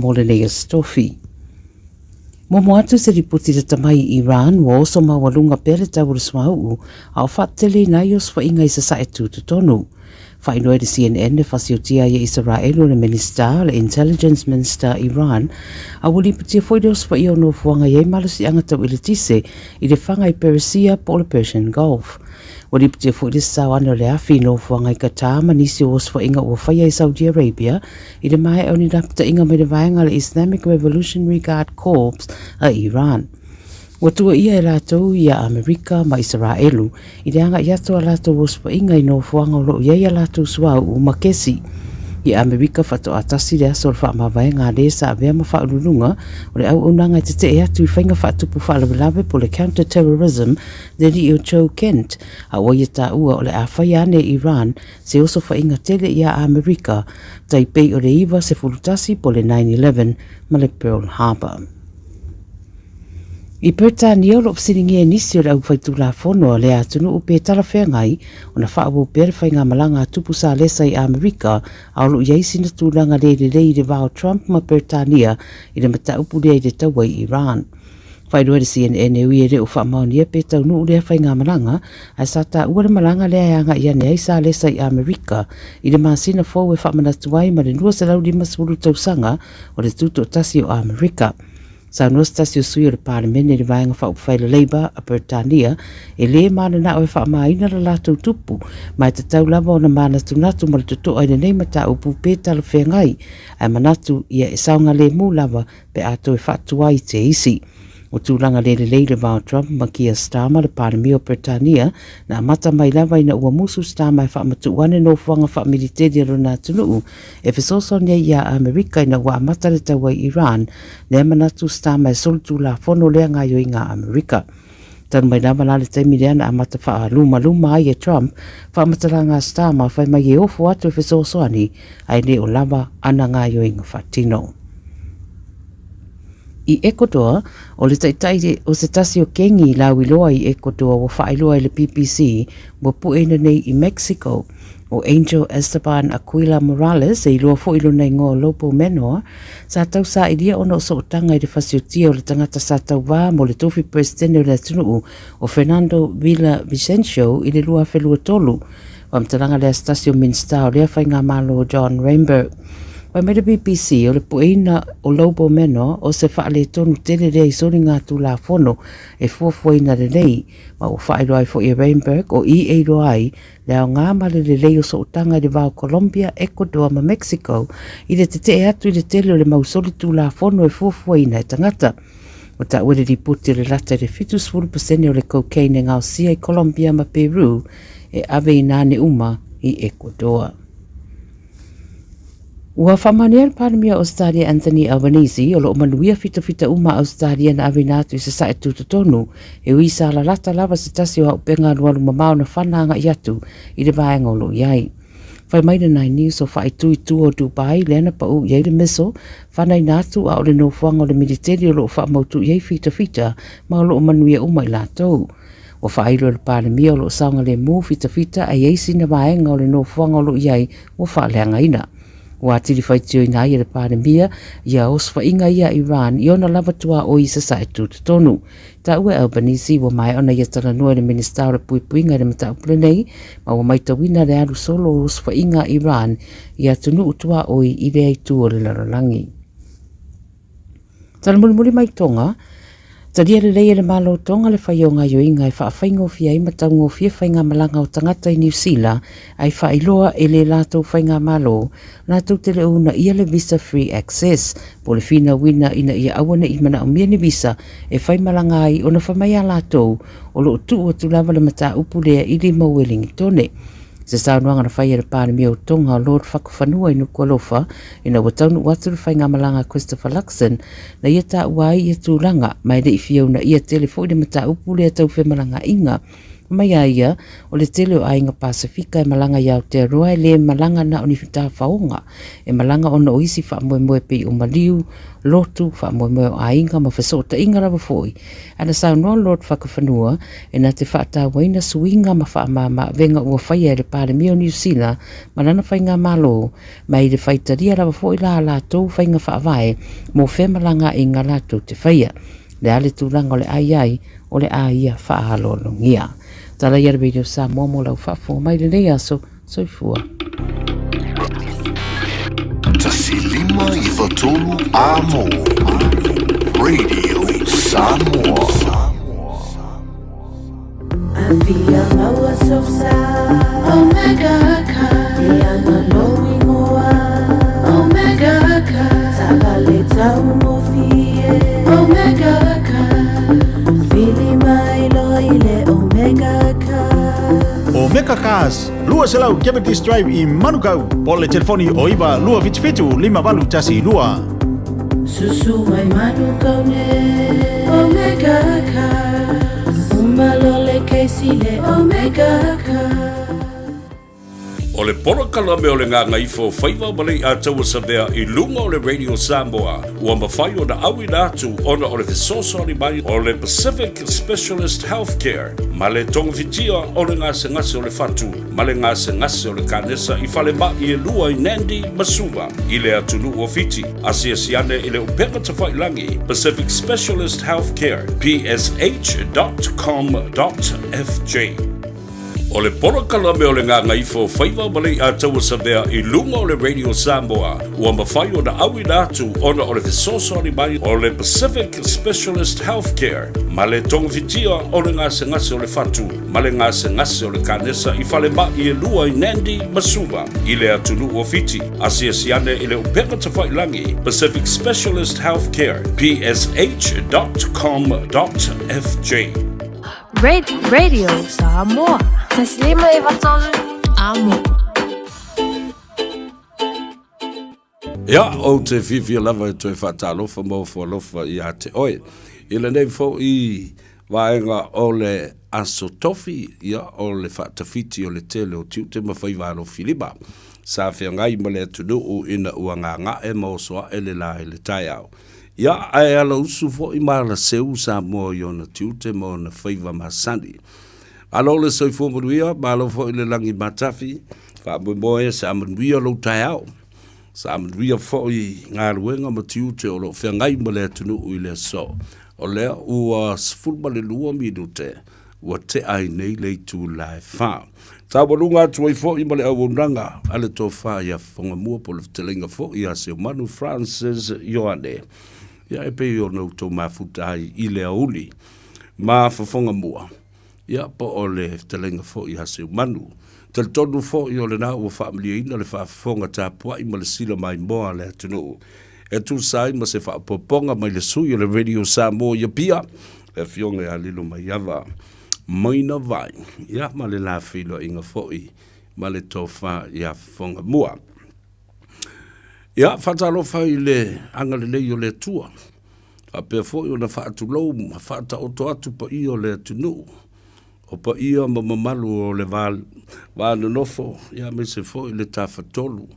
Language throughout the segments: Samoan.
mo lenei Aso Tofi. Muamua atu se lipoti lata mai i Iran ua oso maualuga pea le tau o le suauu a o faateleina ai osofaiga i sasae tutotonu. Faailoa e le CNN le fasiotia ai e Isaraelu o le Minisita o le Intelligence Minister Iran a ua lipotia foi le osofaia o nofoaga e i ai malosiaga tau eletise i le faga i Peresia po o le Persian Gulf. Ua lipotia foi le sasao ane o le afi i nofoaga i Qatar ma nisi o osofaiga ua faia e Saudi Arabia i le maea o ni lapataiga mai le vaega a le Islamic Revolutionary Guard Corps a Iran. Ua tuuaia e latou ia Amerika ma Isaraelu i le agai atu a latou osofaiga i nofoaga o lo o i ai a latou suauu ma kesi. I Amerika faatoa tasi le aso o le faamavaega a le sa avea ma faauluuluga o le auaunaga e tetee atu i faiga faatupu faalavelave po o le Counter Terrorism le alii o Joe Kent, a ua ia taua o le a faia ane e Iran se osofaiga tele iā Amerika tai pei o le 91 po o le 9/11 ma le Pearl Harbor. I Peretania o lo o fesiligia e nisi o le aufaitulafono a lea atunuu pe talafeagai ona faaauau pea le faigamalaga a Tupu Salesa i Amerika a o lo o i ai sina tulaga le lelei i le va o Trump ma Peretania i le mataupu lea i le taua i Iran. Faailoa e le CNN e ui e le o faamaonia pe taunuu lea faigamalaga, ae sa taua le malaga lea e agai ane ai Salesa i Amerika i le masina fou e faamanatu ai ma le 250 tausaga o le Tutoatasi o Amerika. Saunoa se tasi o sui o le Palemene i le Vaega Faaupufai le Labour a Peretania e lē mananao e faamaina le latou tupu, ma e tatau lava ona manatunatu ma le totoa i lenei mataupu pe talafeagai, ae manatu ia e saogalemu lava pe a toe faatuai te isi. O tulaga le lelei i le va o Trump ma Keir Starmer, le Palemia o Peretania, na amata mai lava ina ua musu Starmer e faamatuu ane nofoaga faamiliteli a lona atunuu e fesoasoani ai iā Amerika ina ua amata le taua i Iran, lea manatu Starmer e solitulafono lea gaoioiga a Amerika. Talu mai lava la le taimi lea na amata faalumaluma ai e Trump faamatalaga a Starmer fai mai e ofo atu e fesoasoani ae le o lava ana gaoioiga faatino. I Ecuador, o le taitai o se tasi o kengi lauiloa i Ecuador ua faailoa i le BBC ua pueina nei i Mexico. ʻO Angel Esteban Aquila Morales, e iloa foi lona igoa o Lobo Menor, sa tausailia ona o sootaga i le fasiotia o le tagata sa tauvā mo le tofi Peresetene o le atunuu o Fernando Villavicencio i le 2023. Faamatalaga lea a se tasi o Minisita o lea faigamalo John Reimberg. Fai mai le BBC, o le pueina o Lobo Menor o se faaletonu tele lea i soligatulafono e fuafuaina lelei, ma ua faailoa ai foi e Reimberg o i e iloa ai le aoga ma le lelei o sootaga i le va o Colombia, Ecuador ma Mexico i le tetee atu i le tele o le mau solitulafono e fuafuaina e tagata. Ua taua le lipoti o le lata i le 70% o le cocaine e gaosia i Colombia ma Peru e ave i nane uma i Ecuador. Ua faamaonia le Palemia o Ausetalia Anthony Albanese o lo o manuia fitafita uma a Ausetalia na aveina atu i Sasae Tutotonu, e ui sa lalata lava se tasi o auupega alualu mamao na fana agai atu i le vaega o lo o i ai. Fai mai le Nine News o faaitu i tua o Dubai lea na pau i ai le missile, fanaina atu a o le nofoaga o le militeli o lo o faamautu i ai fitafita ma o lo o manuia uma i latou. Ua faailo e le Palemia o lo o saogalemu fitafita ae i ai sina vaega o le nofoaga o lo o i ai ua faaleagaina. Ua atili faitioina ai e le Palemia ia osofaiga ia a Iran i ona lava tuaoi i Sasae Tutotonu. Taua e Albanese ua maea ona ia talanoa i le Minisita o le Puipuiga i le mataupu lenei ma ua maitauina le alu solo o osofaiga a Iran i atunuu tuaoi i lea itu o le lalolagi. Tala mulimuli mai Tonga, Talia lelei e le Malo o Tonga le fai o gaioiga e faafaigofie ai ma taugofie faigamalaga o tagata i Niu Sila ae faailoa e le latou faigamalo latou te le o uunaia le Visa Free Access po o le finauina ina ia aua ne i manaomia ni visa e faimalaga ai ona fai mai a latou o lo o tuu atu lava le mataupu lea i lima o Uelingitone. Se saunoaga na fai e le Palemia o Tonga o Lord Fakafanua i Nukualofa ina ua taunuu atu le faigamalaga a Christopher Luxon na ia taua ai ia tulaga ma e le i fia uunaia tele foi le mataupu lea tau femalagaaiga. Mai a ia, o le tele o aiga Pasefika e malaga i Aotearoa e le malaga na o ni tafaoga, e malaga ona o isi faamoemoe pei o maliu, lotu, faamoemoe o aiga ma fesootaiga lava foi. Ae na saunoa Lord Fakafanua e na te faatauaina suiga ma faamama-avega ua faia e le Palemia o Niu Sila ma lana faigamalo, ma i le faitalia lava foi la a latou faiga faavae mo femalagaaiga latou te faia. Le a le tulaga o le a i ai, o le a ia faaaloalogia. Tala ia le Radio Samoa mo lau faafofoga mai lenei aso. Soifua. 153 Amo Radio Samoa. Afia maua sosa Omega ka Ianga lou ingoa Omega ka Savale taumofie Omega ka Fili mai loa i le Omega ka Omega Cars, 200 Cavendish Drive i Manukau, po o le telefoni o 9 277 5812. Susu mai Manukau nei Omega Cars Uma loa le kesi le Omega Cars. O le polokalame o le Gagaifo Faiva ma Leiataua Savea i luga o le Radio Samoa ua mafai ona auina atu ona o le fesoasoani mai o le Pacific Specialist Healthcare ma le togafitia o le gasegase o le fatu ma le gasegase o le kanesa i falemai e lua i Nandi ma Suva i le atunuu o Fiti. Asiasi ane i le upega tafailagi Pacific Specialist Healthcare, psh.com.fj. O le polokalame o le Gagaifo Faiva ma Leiataua Savea i luga o le Radio Samoa ua mafai ona auina atu ona o le fesoasoani mai o le Pacific Specialist Healthcare ma le togafitia o le gasegase o le fatu ma le gasegase o le kanesa i falemai e lua i Nandi ma Suva i le atunuu o Fiti. Asiasi ane i le upega tafailagi Pacific Specialist Healthcare, psh.com.fj. Radio Samoa. 153 Amo. Ia, ou te fiafia lava e toe faatalofa ma ofo alofa ia te oe. I lenei foi vaega o le Aso Tofi, ia, o le faatafiti o le tele o tiute ma faiva alofilima sa feagai ma le atunuu ina ua gaga'e ma oso ae le la i le taeao. Ia, ae alausu foi ma alaseu Samoa i ona tiute ma ona faiva masani. Malo le soifua manuia, malo foi le lagi matafi, faamoemoe sa manuia lou taeao. Sa manuia foi galuega ma tiute o lo o feagai ma le atunuu i le aso. O lea ua 12 minute ua tea ai nei le itula e 4. Taualuga atu ai foi ma le auaunaga a le Tofa ia Fofogamua po o le fetalaiga foi ia Seumanu Francis Ioane. Ia e pei ona outou mafuta ai i le aoauli ma Fofogamua, ia po o le fetalaiga foi ia Seumanu. Talitonu foi o lena ua faamalieina le faafofoga tapuai ma le sila maimoa a le atunuu e tusa ai ma se faaopoopoga mai le sui o le Radio Samoa i Apia, le Afioga ia Lilomaiava Maina Vai, ia ma le la feiloaiga foi ma le tofa ia Fofogamua. Ia, faatalofa i le agalelei o le Atua, faapea foi ona faatulou ma faataoto atu paia o le atunuu, o paia ma mamalu o le va, va nonofo, ia aemaise foi le tafatolu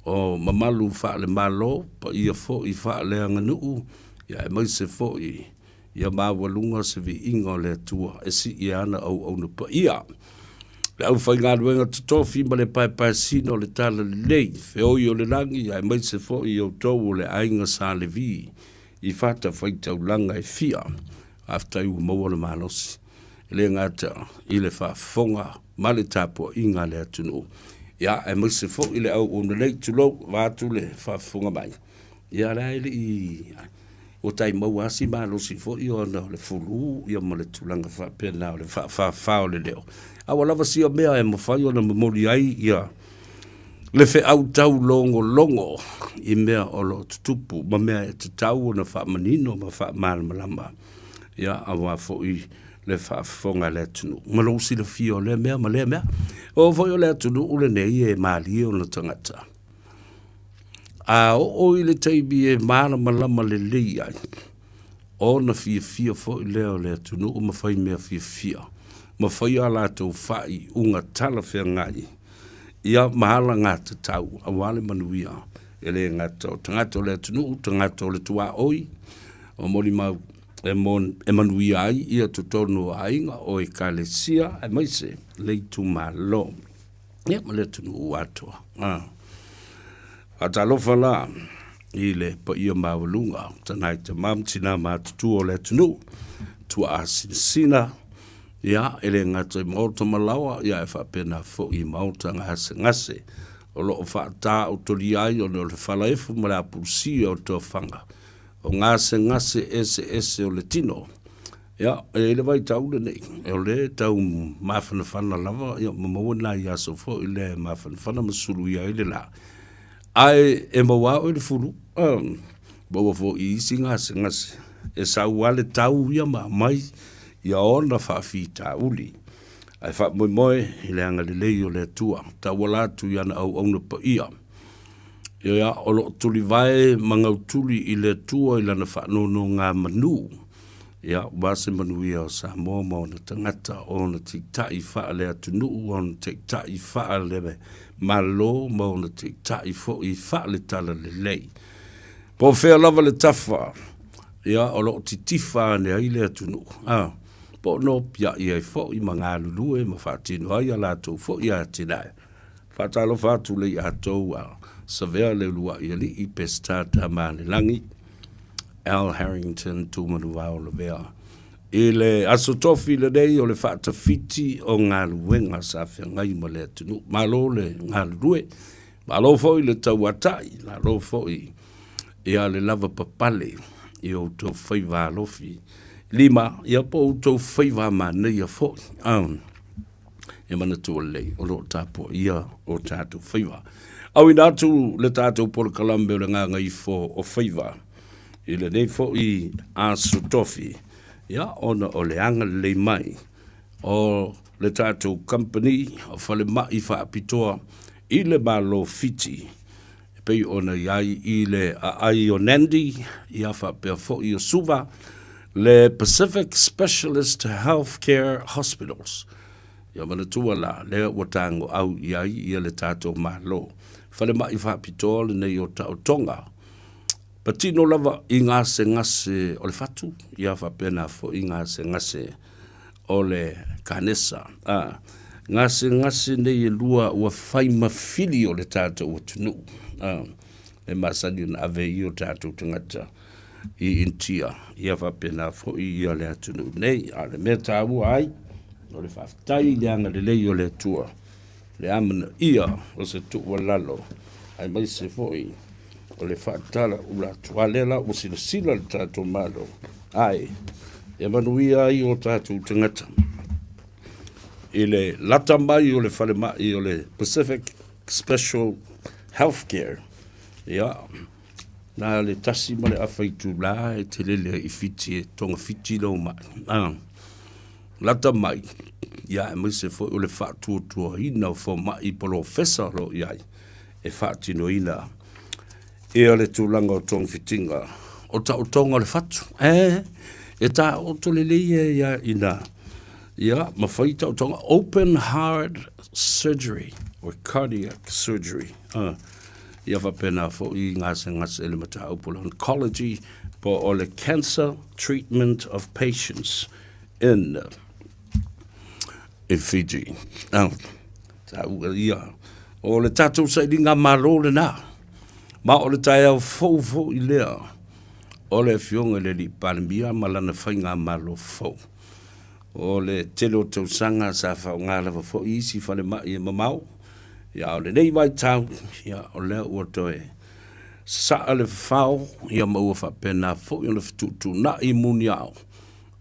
o mamalu faale-Malo, paia foi faaleaganuu, ia aemaise foi ia maualuga se viiga o le Atua e sii ana auauna paia. Le aufaigaluega totofi ma le paepaesina o le Talalelei, feoi o le lagi, aemaise foi outou o le aiga Sa Levi i fatafaitaulaga e fia. Faafetai ua maua le malosi, e le gata i le faafofoga ma le tapuaiga a le atunuu, ia aemaise foi le auauna nei, tulou, vaeatu le faafofoga mai. Ia la e le i ua tai maua lava si malosi foi ona o le fulu ia ma le tulaga faapena o le faafafa o le leo. A ua lava sia mea e mafai ona momoli ai ia le feau taulogologo i mea o lo o tutupu ma mea e tatau ona faamanino ma faamalamalama ia aua foi le faafofoga a le atunuu ma lou silafia o lea mea ma lea mea. Oo foi o le atunuu lenei e malie ona tagata. A oo i le taimi e malamalama lelei ai, ona fiafia foi lea o le atunuu ma fai mea fiafia. ma faia a latou faaiuga talafeagai ia ma alagatatau aua le manuia e le gata o tagata o le atunuu, tagata o le tuaoi, o molimau e, mon, e manuia ai ia totonu o aiga o ekalesia aemaise le itumalo ia ma le atunuu atoa. Ah. Faatalofa la i le paia maualuga o tanai tama ma tina matutua o le atunuu, tuaa sinasina, ia, e le gata i maota ma laoa, ia e faapena foi i maota gasegase o lo o faataotolia ai ona o le falaefu ma le apulusia o tofaga o gasegase eseese o le tino. Ia, e i ai le vaitau lenei, o lea e tau mafanafana lava, ia, ma maua nai aso foi lea e mafanafana ma suluia ai le la. Ae e maua oe le fulu, maua foi i isi gasegase, e sau lava le tau ia ma aumai ia ona faafitauli. Ae faamoemoe i le agalelei o le Atua, tauala atu i ana auauna paia. Ia, o lo o tulivae ma gautuli i le Atua i lana faanonogamanu, ia, aua se manuia o Samoa ma ona tagata, o ona taitai faale-atunuu, o ona taitai faale-Malo ma ona taitai foi faale-talalelei. Po o fea lava le tafa, ia, o lo o titifa ane ai le atunuu, a, po o nopiai ai foi ma galulue ma faatino ai a latou foi atinae. Faatalofa atu le ia tou a Savea le uluai alii Peseta Tamaalelagi, Al Harrington Tumanuvao Lavea. I le Aso Tofi lenei o le faatafiti o galuega sa feagai ma le atunuu. Malo le galulue, malo foi le tauatai, malo foi ia le lava papale i outou faiva alofi lima, ia po o outou faiva manaia foi. E manatua lelei o lo o tapuaia o tatou faiva. Auina atu le tatou polokalame o le gagaifo o faiva i lenei foi aso tofi, ia ona o le agalelei mai o le tatou company o falemai faapitoa i le Malo Fiti e pei ona i ai i le aai o Nandi, ia faapea foi o Suva, le Pacific Specialist Healthcare Hospitals. Ia manatua la, lea ua tagoau i ai ia le tatou Malo. Falemai faapitoa lenei o taotoga. Patino lava i gasegase o le fatu, ia faapena foi gasegase o le kanesa. A, gasegase nei e lua ua fai ma fili o le tatou atunuu. A, e masani ona ave i o tatou tagata i Initia, ia faapena foi ia le atunuu nei. A o le mea taua ai, o le faafetai i le agalelei o le Atua, le amanaia o se tuualalo, aemaise foi o le faatala ula atu. A lea la ua silasila le tatou Malo, ae e manuia ai o tatou tagata i le lata mai o le falemai o le Pacific Special Healthcare, ia, na le 1.5 itula e te lele ai i Fiti e togafiti lou mai. Ah, lata mai, ia, aemaise foi o le faatuatuaina o fomai polofesa o lo o i ai e faatinoina ia le tulaga o togafitiga o taotoga o le fatu. E, e taoto lelei ia ia ina ia mafai taotoga open heart surgery or cardiac surgery. Ia faapena foi gasegase i le mataupu o le oncology po o le cancer treatment of patients in Fiji. Taua ia, o le tatou sailiga malo lena, ma o le taeao fou foi lea o le Afioga i le Alii Palemia ma lana faigamalo fou. O le tele o tausaga sa faaaoga lava foi isi falemai e mamao, ia a o lenei vaitau, ia o lea ua toe sasaa le fafao, ia ma ua faapena foi ona fetuutuunai muniao,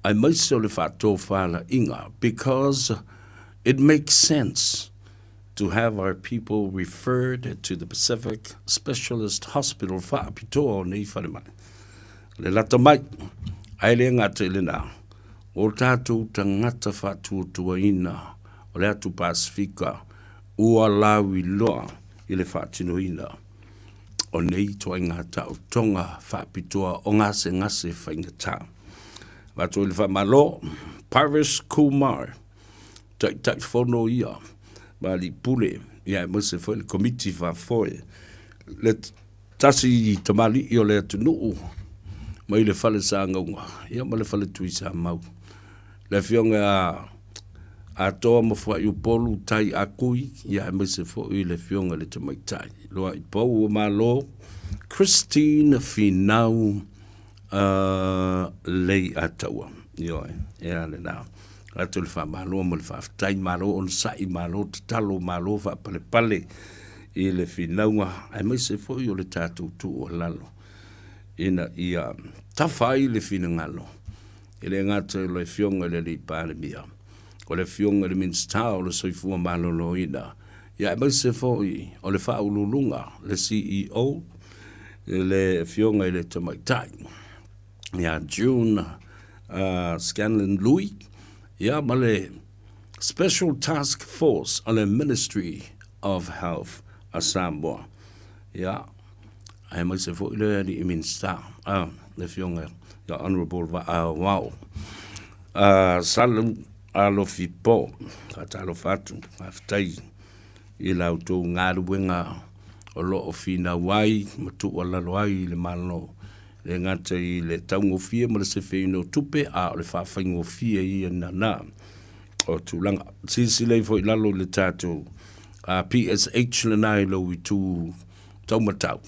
aemaise o le faatofalaiga, because it makes sense to have our people referred to the Pacific Specialist Hospital faapitoa o nei falemai. Le lata mai, ae le gata i lena, o tatou tagata faatuatuaina o le atu Pasefika ua lauiloa i le faatinoina o nei ituaiga taotoga faapitoa o gasegase faigata. Avatu ai le faamalo, Parvish Kumar. Taitaifono ia ma alii pule, ia aemaise foi le Komiti Faafoe, le tasi tamalii o le atunuu mai le Fale Sagauga, ia ma le Fale Tuisamau, le Afioga ia Atoa ma Fuaiupolu Tai Akui, ia aemaise foi le Afioga i le Tamaitai Luaipou o Malo, Christine Finau Leiataua. Ioe, e a lena. Atu le faamalo ma le faafetai, malo onosai, malo tatalo, malo faapalepale i le finauga, aemaise foi o le tatou tuualalo ina ia tafa ai le finagalo e le gata i le Afioga i le Alii Palemia, o le Afioga i le Minisita o le Soifua Maloloina, ia aemaise foi o le Faauluuluga, le CEO, le Afioga i le Tamaitai ia June Scanlon Lui, ia ma le Special Task Force o le Ministry of Health a Samoa. Ia, aemaise foi le alii Minisita, le Afioga ia Honourable Vaaoao Salu Alofi Po. Faatalofa atu, faafetai i la outou galuega o lo o finau ai ma tuualalo ai i le Malo, e le gata i le taugofie ma le sefeina o tupe, a o le faafaigofie ia nana o tulaga. Silasila ifo i lalo i le tatou PSH lena i lou itu taumatau,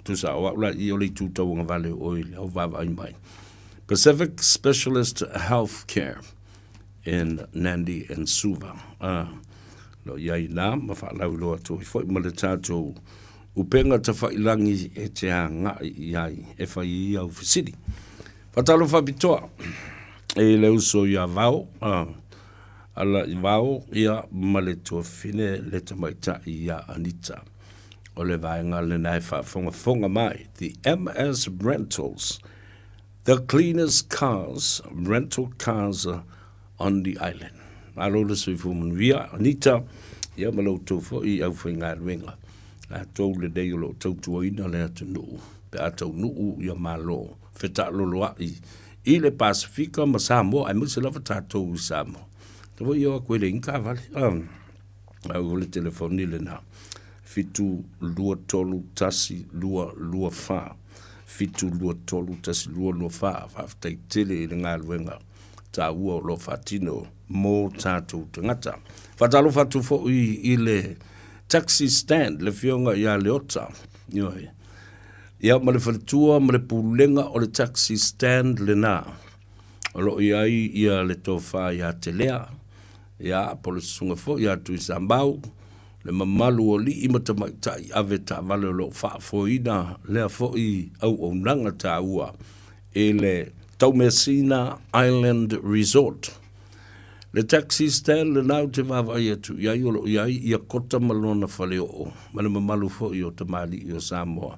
tusa o au la i o le itu tauagavale o oe i lau vaavaai mai. Pacific Specialist Healthcare in Nandi and Suva. Lo i ai nā ma faalauiloa atu ai foi ma le tatou upega tafailangi e te agai i ai e fai i au fesili. Faatalofa faapitoa i le uso ia Vao, ala i Vao ia ma le tuafafine le tamaitai ia Anita. O le vaega lena e faafogafoga mai, the MS Rentals, the cleanest cars, rental cars on the island. Malo le soifua manuia, Anita, ia ma lo outou foi aufaigaluega. Latou lenei o lo o tautuaina le atunuu pe a taunuu ia Malo fetaaloloai i le Pasefika ma Samoa, aemaise lava tatou i Samoa. Te foi o atu e le taavale. Au o le telefoni lena. 7 2 3 1 2 2 4. 7 2 3 1 2 2 4. Faafetai tele i le galuega taua o lo o faatino mo tatou tagata. Faatalofa atu foi i le taxi stand, le Afioga ia Leota. Ioe. Ia ma le faletua ma le pulega o le taxi stand lena. O lo o i ai ia le tofa ia Telea, ia po o le susuga foi ia Tuisamau, le mamalu o alii ma tamaitai ave taavale o lo o faafoeina lea foi auaunaga taua i le Taumeasina Island Resort. Le taxi stand lena ou te vaavaai atu i ai o lo o i ai ia Kota ma lona faleoo ma le mamalu foi o tamalii o Samoa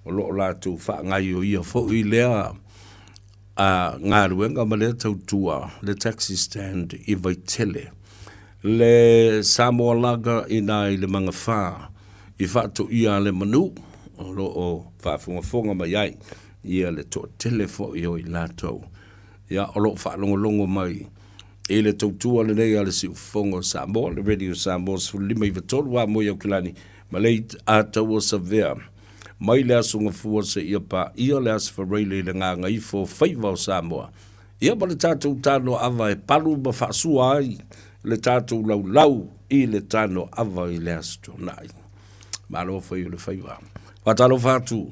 o lo o latou faagaioia foi lea a galuega ma lea tautua le taxi stand i Vaitele. Le Samoa Lager i ina i le Magafa i faatoia a le manu o lo o faafogafoga mai ai ia le toatele foi o i latou ia o lo o faalogologo mai i le tautua lenei a le Siufofoga o Samoa, le Radio Samoa 15 93 a Moi Aukilani ma le Ataua Savea mai le Aso Gafua seia paia le Aso Faraile i le Gagaifo Faiva o Samoa. Ia ma le tatou tano ava e palu ma faasua ai le tatou laulau i le tano ava i le Aso Toonai. Malo fai o le faiva. Faatalofa atu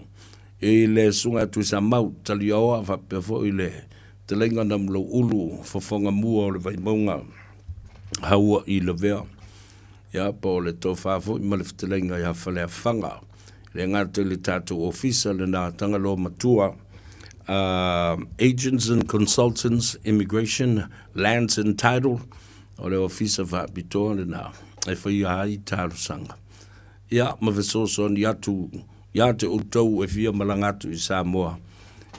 i le Susuga ia Tuisamau Taliaoa faapea foi le Fetalaiga Namulauulu Fofoga Mua o le Vaimauga Haua i Lavea, ia po o le Tofa foi ma le Fetalaiga ia Faleafaga. E le gata i le tatou ofisa lena Tagaloa Matua, Agents and Consultants Immigration Lands and Title, o le ofisa faapitoa lena e faia ai talosaga. Ia, ma fesoasoani atu ia te outou e fia malaga atu i Samoa,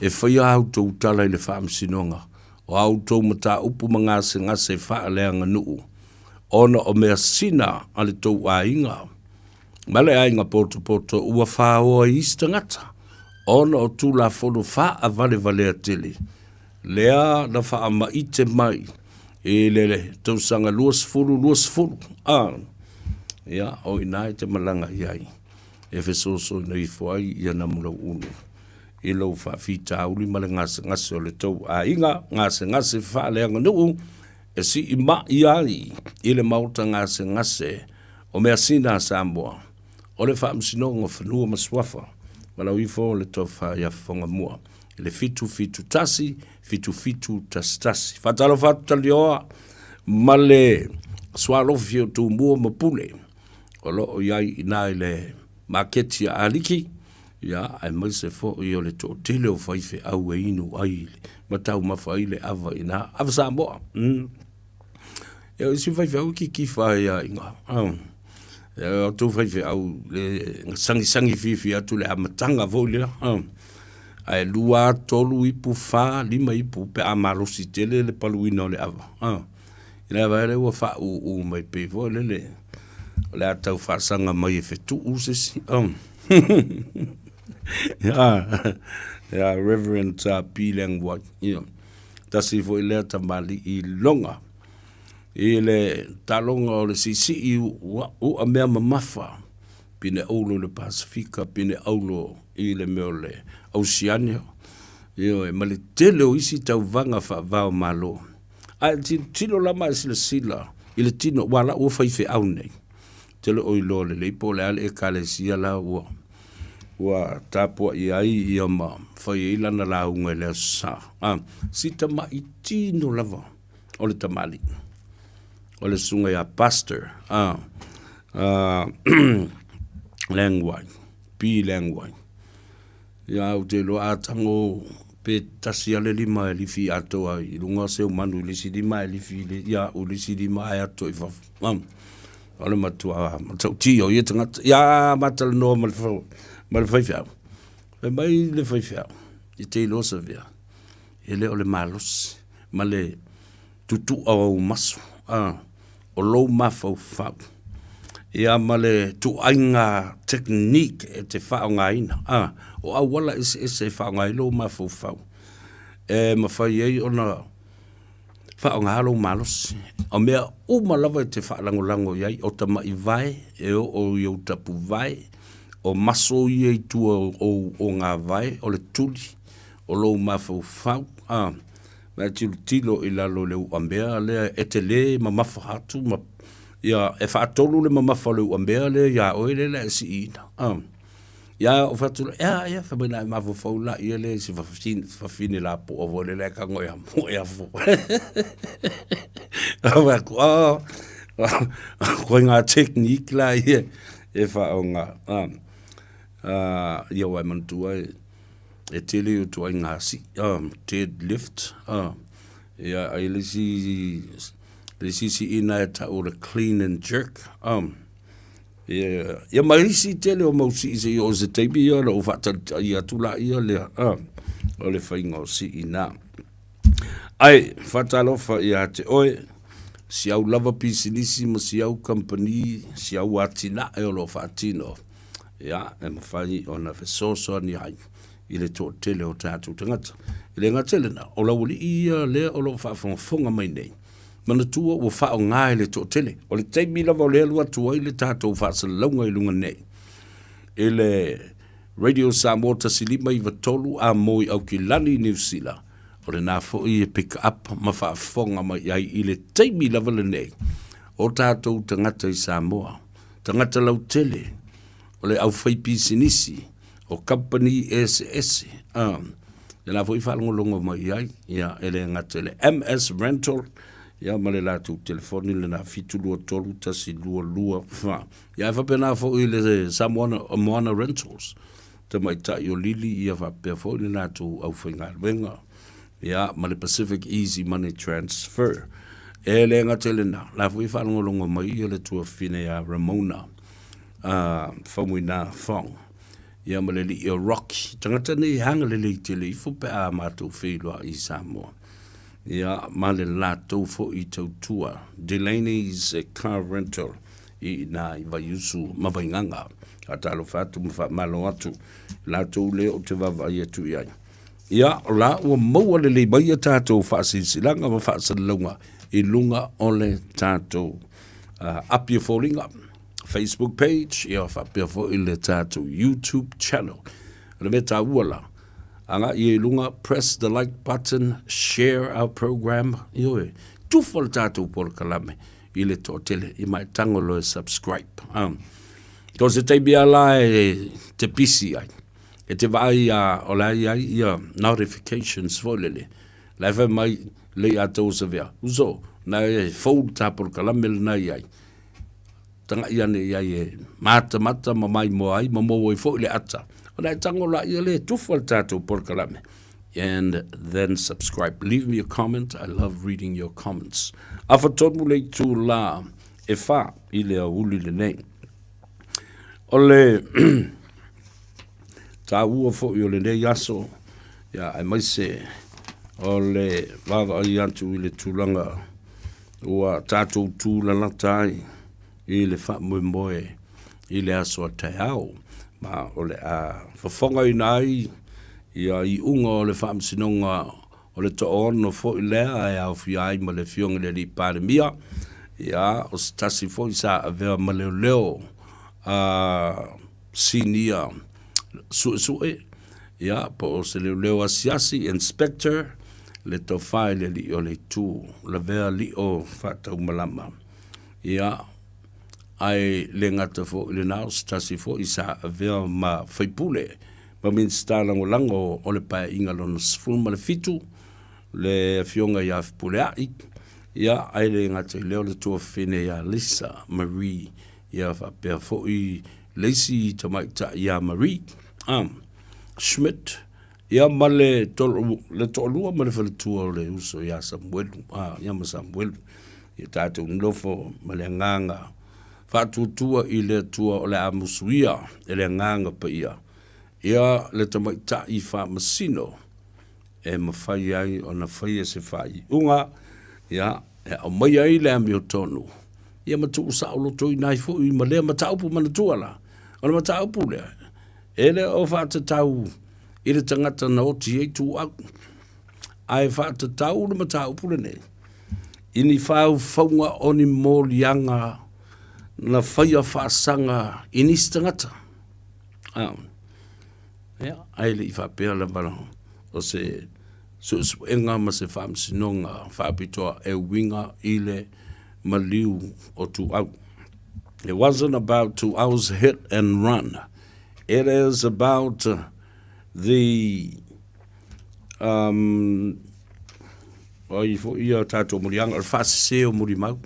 e faia a outou tala i le Faamasinoga o a outou mataupu ma gasegase faaleaganuu, ona o measina a le tou aiga ma le aiga potopoto ua faoa i isi tagata, ona o Tulafono faavalevalea tele lea na faamaite mai. I le tausaga 2020, a, ia, o i ina e te malaga i ai, e fesoasoani ifo ai ia Namulau'ulu i lou faafitauli ma le gasegase o le tou aiga, gasegase faaleaganuu e siima'i ai i le maota gasegase o measina a Samoa, o le Faamasinoga o Fanua ma Suafa, valaau ifo le tofa ia Fofogamua i le 771 7711. Faatalofa atu Talioa ma le sualofi o Tumua ma Pule o lo o i ai i ina i le maketi a Aliki, ia, aemaise foi o le toatele o faifeau e inu ai ma taumafa ai le ava i ina, ava Samoa. Ia, o isi faifeau e kikifa ai lava i ina. Ia, o outou faifeau le sagisagi fiafia atu i le amataga foi lea. Ae lua, tolu ipu, fa, lima ipu pe a malosi tele le paluina o le ava. I le ava lea ua faauu mai pei foi lele o le a tau faasaga mai e fetuu se isi. Ia, Reverend P. Leng Wai. Ia, tasi foi lea tamalii loga i le taloga o le siisii u'a mea mamafa pine aulo i le Pasefika, pine aulo i le mea o le Oceania, ioe, ma le tele o isi tauvaga faava o Malo. Ae tilotilo la ma e silasila i le tino, aua la ua faifeau nei, ou te le o iloa lelei po o le a le Ekalesia la ua ua tapuai ai ia ma fai ai lana lauga i le Aso Sa. A, si tama'i tino lava o le tamalii, o le susuga ia Pastor a, a, Langwai, P. Langwai. Ia, ou te iloa a tago pe tasi lava le lima e lifi atoa i luga o Seumanu i le isi lima ae lifi ia au i le isi lima ae ato i fafo. O le matua matautia o ia tagata. Ia ma talanoa ma le, ma le faifeau. Fai mai le faifeau, e te iloa Savea, e le o le malosi ma le tutu'a o ou maso, o lou mafaufau, ia ma le tuaiga technique e te faaaogaina, o auala eseese e faaaoga ai lou mafaufau, e mafai ai ona faaaoga lou malosi. O mea uma lava e te faalagolago i ai, o tama'i vae e oo i ou tapuvae, o maso ia i tua o ou ogavae, o le tuli, o lou mafaufau, Ma e tilotilo i lalo i le uamea lea e te le mamafa atu ma ia e faatolu le mamafa o le uamea lea iā oe lea la e siiina. Ia ou fai atu loa, ea ia, fai mai na e mafaufau laia lea i se fafine lapoa foi lele ae tago e amo e afo. Ou fai atu, oh, koe ngā technique la ia e faaaoga. Ia wai manatua e E tele o ituaiga sii, dead lift, ia ai le isi, le isi siiina e tau o le clean and jerk, ia, ia ma isi tele o mau sii seia oo i se taimi ia ona ou faatalitai atu laia lea, o le faiga o sii na. Ae, faatalofa ia te oe, si au lava pisinisi ma si au kamupani, si au atinae o lo o faatino, ia, e mafai ona fesoasoani ai i le toatele o tatou tagata. E le gata i lena, o laualii ia lea o lo o faafogafoga mai nei, manatua ua faaaoga e le toatele. O le taimi lava o lea e alu atu ai le tatou faasalalauga i luga nei, i le Radio Samoa 1593 a mo i Aukilani i Niu Sila, o lena foi e pick up ma faafofoga mai ai i le taimi lava lenei o tatou tagata i Samoa, tagata lautele, o le aufaipisinisi, o kamupani eseese, a, lena foi e faalogologo mai i ai, ia, e le gata i le MS Rental, ia, ma le latou telefoni lena 723 122 4. Ia, e faapena foi i le Samoana, Moana Rentals, tamaitai o Lili, ia faapea foi le latou aufaigaluega, ia, ma le Pacific Easy Money Transfer. E le gata i lena, la foi e faalogologo mai ia le tuafafine ia Ramona, a Faumuina Fong, ia ma le alii o Rocky. Tagata nei e agalelei tele ifo pe a matou feiloai i Samoa. Ia, ma le latou foi tautua, Delaney's Car Rental, i ina i Vaiusu ma Vaigaga. Faatalofa atu ma faamalo atu i latou lea ou te vaavaai atu i ai. Ia, o la ua maua lelei mai a tatou faasilasilaga ma faasalalauga i luga o le tatou api o foliga, Facebook page, ia faapea foi le tatou YouTube channel. O le mea taua la, agai ia i luga, press the like button, share our program, ioe, tufa le tatou polokalame i le toatele, i ma e tago loa e subscribe. So se taimi lava la e te pisi ai, e te vaai a o la e i ai ia notifications foi lele, la e fai mai le ia te osavea, uso, na e fou le tā polokalame lena i ai. Taga'i ane i ai e matamata ma maimoa ai ma maua ai foi le ata. Ona e tago laia lea e tufa le tatou polokalame. And then subscribe. Leave me a comment. I love reading your comments. Afa tonu le itulā e whā i le aouli lenei. O le taua foi o lenei aso, ia, aemaise o le vaavaai atu i le tulaga ua tatou tūlalata ai i le faamoemoe i le aso a taeao, ma o le a fofogaina ai ia iuga o le Faamasinoga O le toaono foi lea e aofia ai ma le Afioga i le Alii Palemia, ia, o se tasi foi sa avea ma leoleo a sinia suesue, ia, po o se leoleo asiasi, inspector, le tofa i le alii o le itu, lavea lio faataumalama. Ia, ae le gata foi i lena, o se tasi foi sa avea ma faipule ma Minisita Lagolago o le Paeaiga Lona 17, le Afioga ia Fepuleai, ia, ae le gata i lea o le tuafafine ia Lisa Marie, ia faapea foi le isi tamaitai ia Marie Schmidt, ia ma le toalua ma le faletua o le uso ia Samuelu, ia ma Samuelu. Ia tatou nofo ma le agaga faatuatua i le Atua o le a musuia e le Agaga Paia ia le tamaitai faamasino e mafai ai ona faia se faaiuga, ia, e aumaia ai le amiotonu, ia ma tuusaolotoina ai foi ma lea mataupu manatua la. O le mataupu lea, e le o faatatau i le tagata na oti ai tuau, ae faatatau le mataupu lenei i ni faufauga o ni moliaga na faia faasaga i nisi tagata. Ia, ae le i faapea lava o se suesuega ma se faamasinoga faapitoa e uiga i le maliu o Tuau. It wasn't about Tuau's hit and run. It is about the um, ai foi ia tatou moliaga, o le faasese o molimau,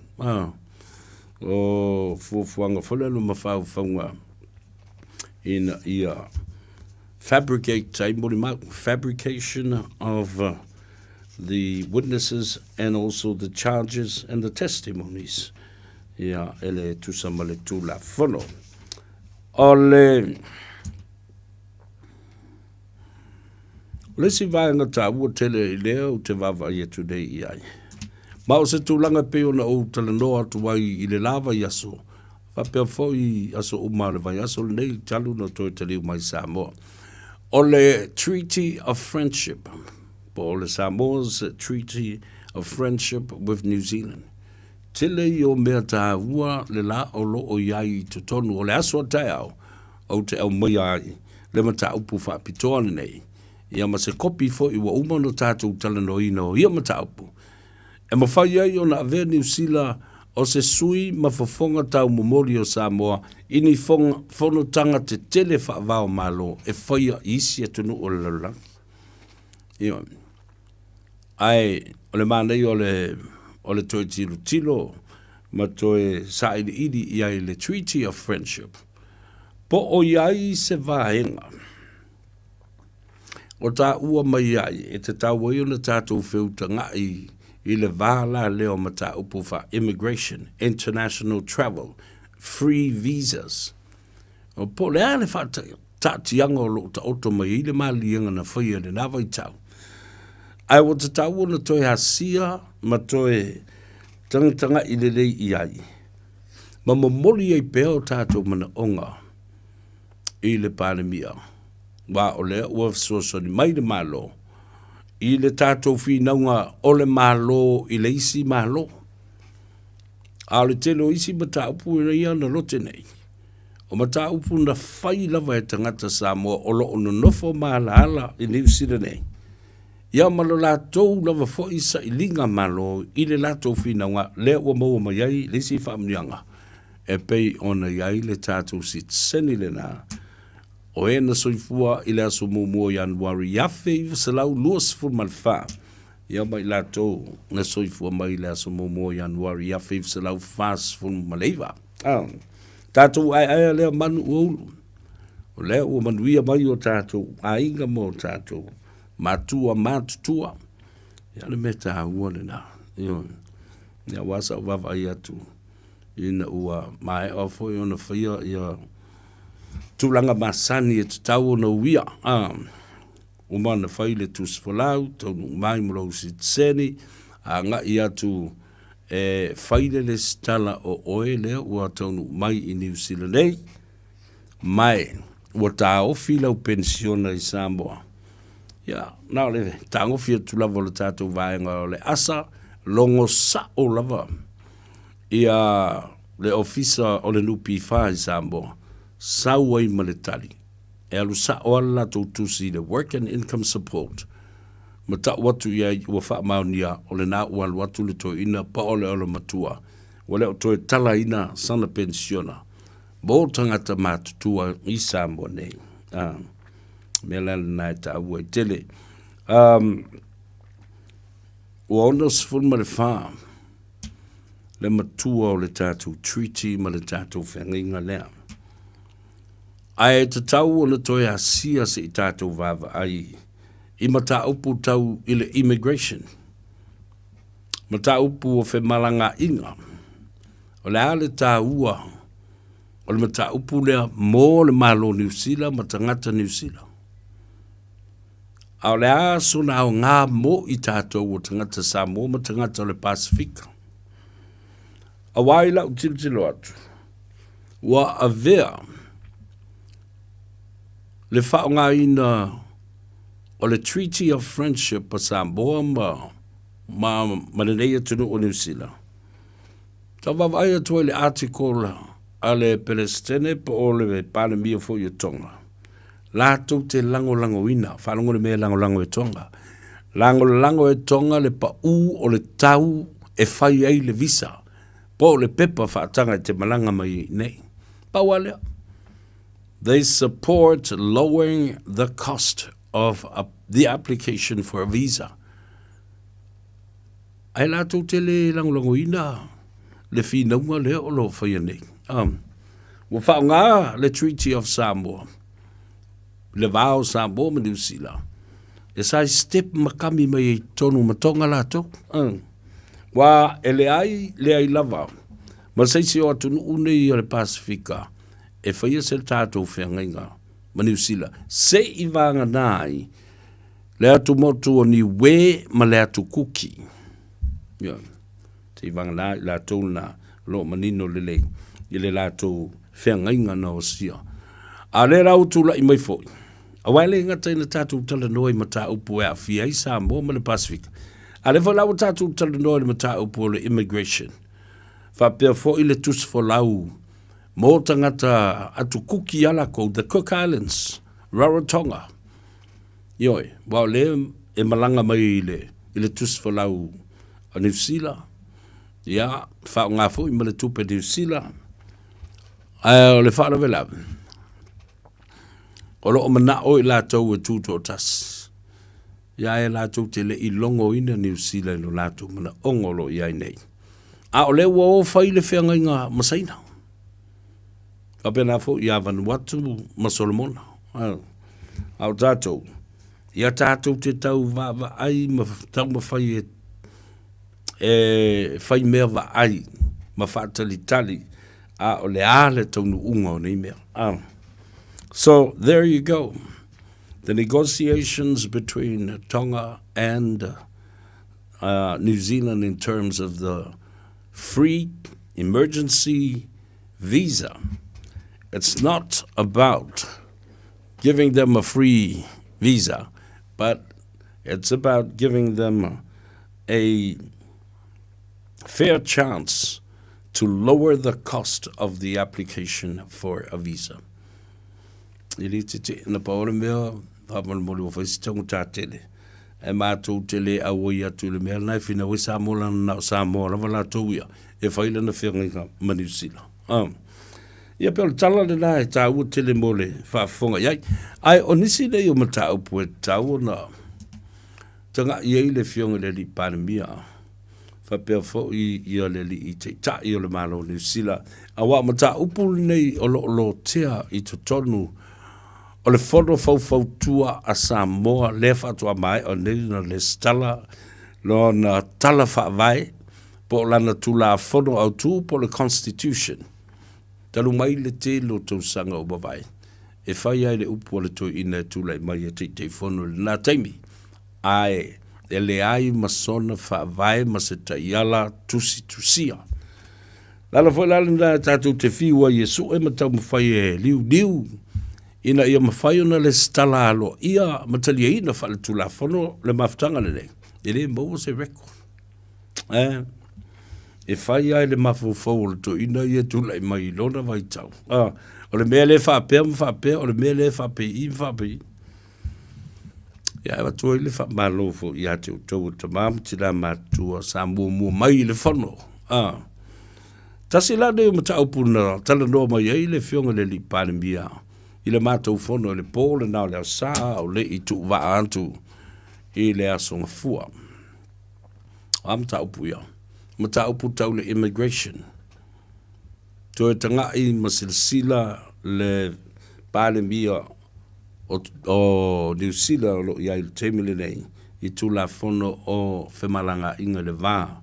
o fuafuaga foi lea ma faufauga ina ia fabricate ai molimau, fabrication of the witnesses and also the charges and the testimonies, ia, e le tusa ma le Tulafono. O le O le isi vaega taua tele i lea ou te vaavaai atu nei i ai, ma o se tulaga e pei ona ou talanoa atu ai i le la vaiaso, faapea foi i aso uma o le vaiaso lenei talu ona toe taliu mai Samoa, o le Treaty of Friendship, po o le Samoa's Treaty of Friendship with New Zealand. Tele ia o mea taua le la o lo o i ai i totonu o le aso a taeao, ou te aumaia ai le mataupu faapitoa lenei, ia ma se kopi foi ua uma ona tatou talanoaina o ia mataupu, e mafai ai ona avea Niu Sila o se sui ma fofoga taumomoli o Samoa i ni fonotaga tetele faava-o-Malo e faia i isi atunuu o le lalolagi. Ioe. Ae o le manaia o le, o le toe tilotilo ma toe sailiili i ai le Treaty of Friendship, po o i ai se vaega o taua mai ai e tatau ai ona tatou feutaga'i i le va la lea o mataupu faa-immigration, international travel, free visas. O po o le a le faataatiaga o lo o taoto mai ai le maliega na faia i lena vaitau, ae ua tatau ona toe asia ma toe tagatagai lelei i ai, ma momoli ai pea o tatou manaoga i le Palemia, aua o lea ua fesoasoani mai le Malo. i le tatou finauga o le Malo i le isi Malo. A o le tele o isi mataupu ia na lote nei, o mataupu na fai lava e tagata Samoa o lo o nonofo ma alaala i Niu Sila nei, ia ma lo latou lava foi sailiga malo i le latou finauga lea ua maua mai ai le isi faamanuiaga e pei ona i ai le tatou sitiseni lena o e na soifua i le aso muamua o Ianuari 1924, ia ma i latou na soifua mai i le aso muamua o Ianuari 1949. Ah, tatou aeaea lea manu ua ulu. O lea ua manuia mai o tatou aiga ma o tatou matua matutua. Ia le mea taua lena. Ioe. Ia aua sa ou vaavaai atu ina ua maea foi ona faia ia tulaga masani e tatau ona uia. Ah, uma ona fai le tusi folau, taunuu mai mo lou sitiseni, agai atu e fai le lesitala o oe lea ua taunuu mai i Niu Sila nei, ma ua taofi lau penisiona i Samoa. Ia, na o le tagofi atu lava o le tatou vaega o le ASA, logo sao lava ia le ofisa o le NPF i Samoa, sau ai ma le tali. E alu sao lava le latou tusi i le Work and Income Support, ma tau atu i ai ua faamaonia o lena ua alu atu le toeaina pa o le olomatua, ua le o toe talaina sana penisiona mo tagata matutua i Samoa nei. A, mea la lena e taua ai tele. Um, ua 64 le matua o le tatou treaty ma le tatou feagaiga lea. Ae tatau ona toe asia se i tatou vaavaai i mataupu tau i le immigration, mataupu o femalagaaiga. O le a le taua o le mataupu lea mo le Malo o Niu Sila ma tagata Niu Sila? A o le a sona aoga mo i tatou o tagata Samoa ma tagata o le Pasefika? Aua i lau tilotilo atu, ua avea le faaaogaina o le Treaty of Friendship a Samoa ma, ma, ma lenei atunuu o Niu Sila. Tau vaavaai atu ai i le article a le Peresetene po o le Palemia foi o Tonga, latou te lagolagoina, faalogo le mea e lagolago e Tonga, lagolago e Tonga le pau o le tau e fai ai le visa po o le pepa faataga e te malaga mai ai nei. Pau lava lea. They support lowering the cost of the application for a visa. Ae latou te le lagolagoina le finauga lea o lo o faia nei. Um, ua faaaoga le Treaty of Samoa, le va o Samoa ma Niu Sila, e sai step ma kami mai ai tonu ma Tonga latou. Um, wa e leai, leai lava, ma se isi o atunuu nei o le Pasifika, e faia se tatou feagaiga ma Niu Sila, se i vagana ai Le atu motu o Niue ma le atu Kuki. Ia, se i vagana i latou na o lo o manino lelei i le latou feagaiga na osia. A o lea la ua tulai mai foi, aua e le gata ina tatou talanoa i mataupu e aafia ai Samoa ma le Pasefika, a o lea foi la ua tatou talanoa i le mataupu o le immigration, faapea foi le tusi folau mo tagata atu Kuki ia lakou, the Cook Islands, Rarotonga. Ioe, aua o lea e malaga mai i le, i le tusi folau a Niu Sila, ia, faaaoga foi ma le tupe Niu Sila, ae o le faalavelave, o lo o manao i latou e tutoatasi, ia ae latou te le i logoina Niu Sila i lo latou manaoga o lo o i ai nei. A o lea ua o fai le feagaiga ma Saina. Faapena foi ia Vanuatu ma Solomona. A o tatou, ia tatou te tau vaavaai ma taumafai e, e fai mea vaai ma faatalitali a o le a le taunuuga o nei mea. So there you go. The negotiations between Tonga and New Zealand in terms of the free emergency visa. It's not about giving them a free visa, but It's about giving them a fair chance to lower the cost of the application for a visa. E le tete, na pau o le mea, faamolemole ua fai si taugata tele. Ae matou te le auai atu i le mea lena e finau ai Samoa leaga na o Samoa lava latou ia e fai lana feagaiga ma Niu Sila. Ah. Ia pei o le tala lena e taua tele mo le faafofoga i ai. Ae o nisi nei o mataupu e tatau ona taga'i ai le Afioga i le Alii Palemia faapea foi ia le Alii Taitai o le Malo o Niu Sila, aua o mataupu lenei o lo o lotea i totonu o le Fono Faufautua a Samoa lea faatoa maea nei ona resitala lona tala faavae po o lana Tulafono Autu po o le Constitution. Talu mai le tele o tausaga ua mavae, e fai ai le upu a le toeaina e tulai mai e Taitaifono i lena taimi, ae e leai ma sona faavae ma se taiala tusitusia. O le ala foi la lena tatou te fiu ai e sue ma taumafai e liuliu ina ia mafai ona lesitala aloaia ma taliaina faaletulafono le mafutaga lenei, e le maua se record. Eh, e fai ai le mafaufau o le toeaina ia e tulai mai i lona vaitau. Ah, o le mea lea faapea ma faapea, o le mea lea faapei ma faapei. Ia, e avatu ai le faamalo foi ia te outou o tama ma tina matutua sa muamua mai i le fono. Ah. Tasi la nei o mataupu na talanoa mai ai le Afioga i le Alii Palemia i le matou fono i le pō lena o le Aso Sa a o le i tuuvaa atu i le Aso Gafua. O a mataupu ia? Mataupu tau le immigration. Toe taga'i ma silasila le Palemia o, o Niu Sila o lo o i ai i le taimi lenei i Tulafono o Femalagaaiga i le va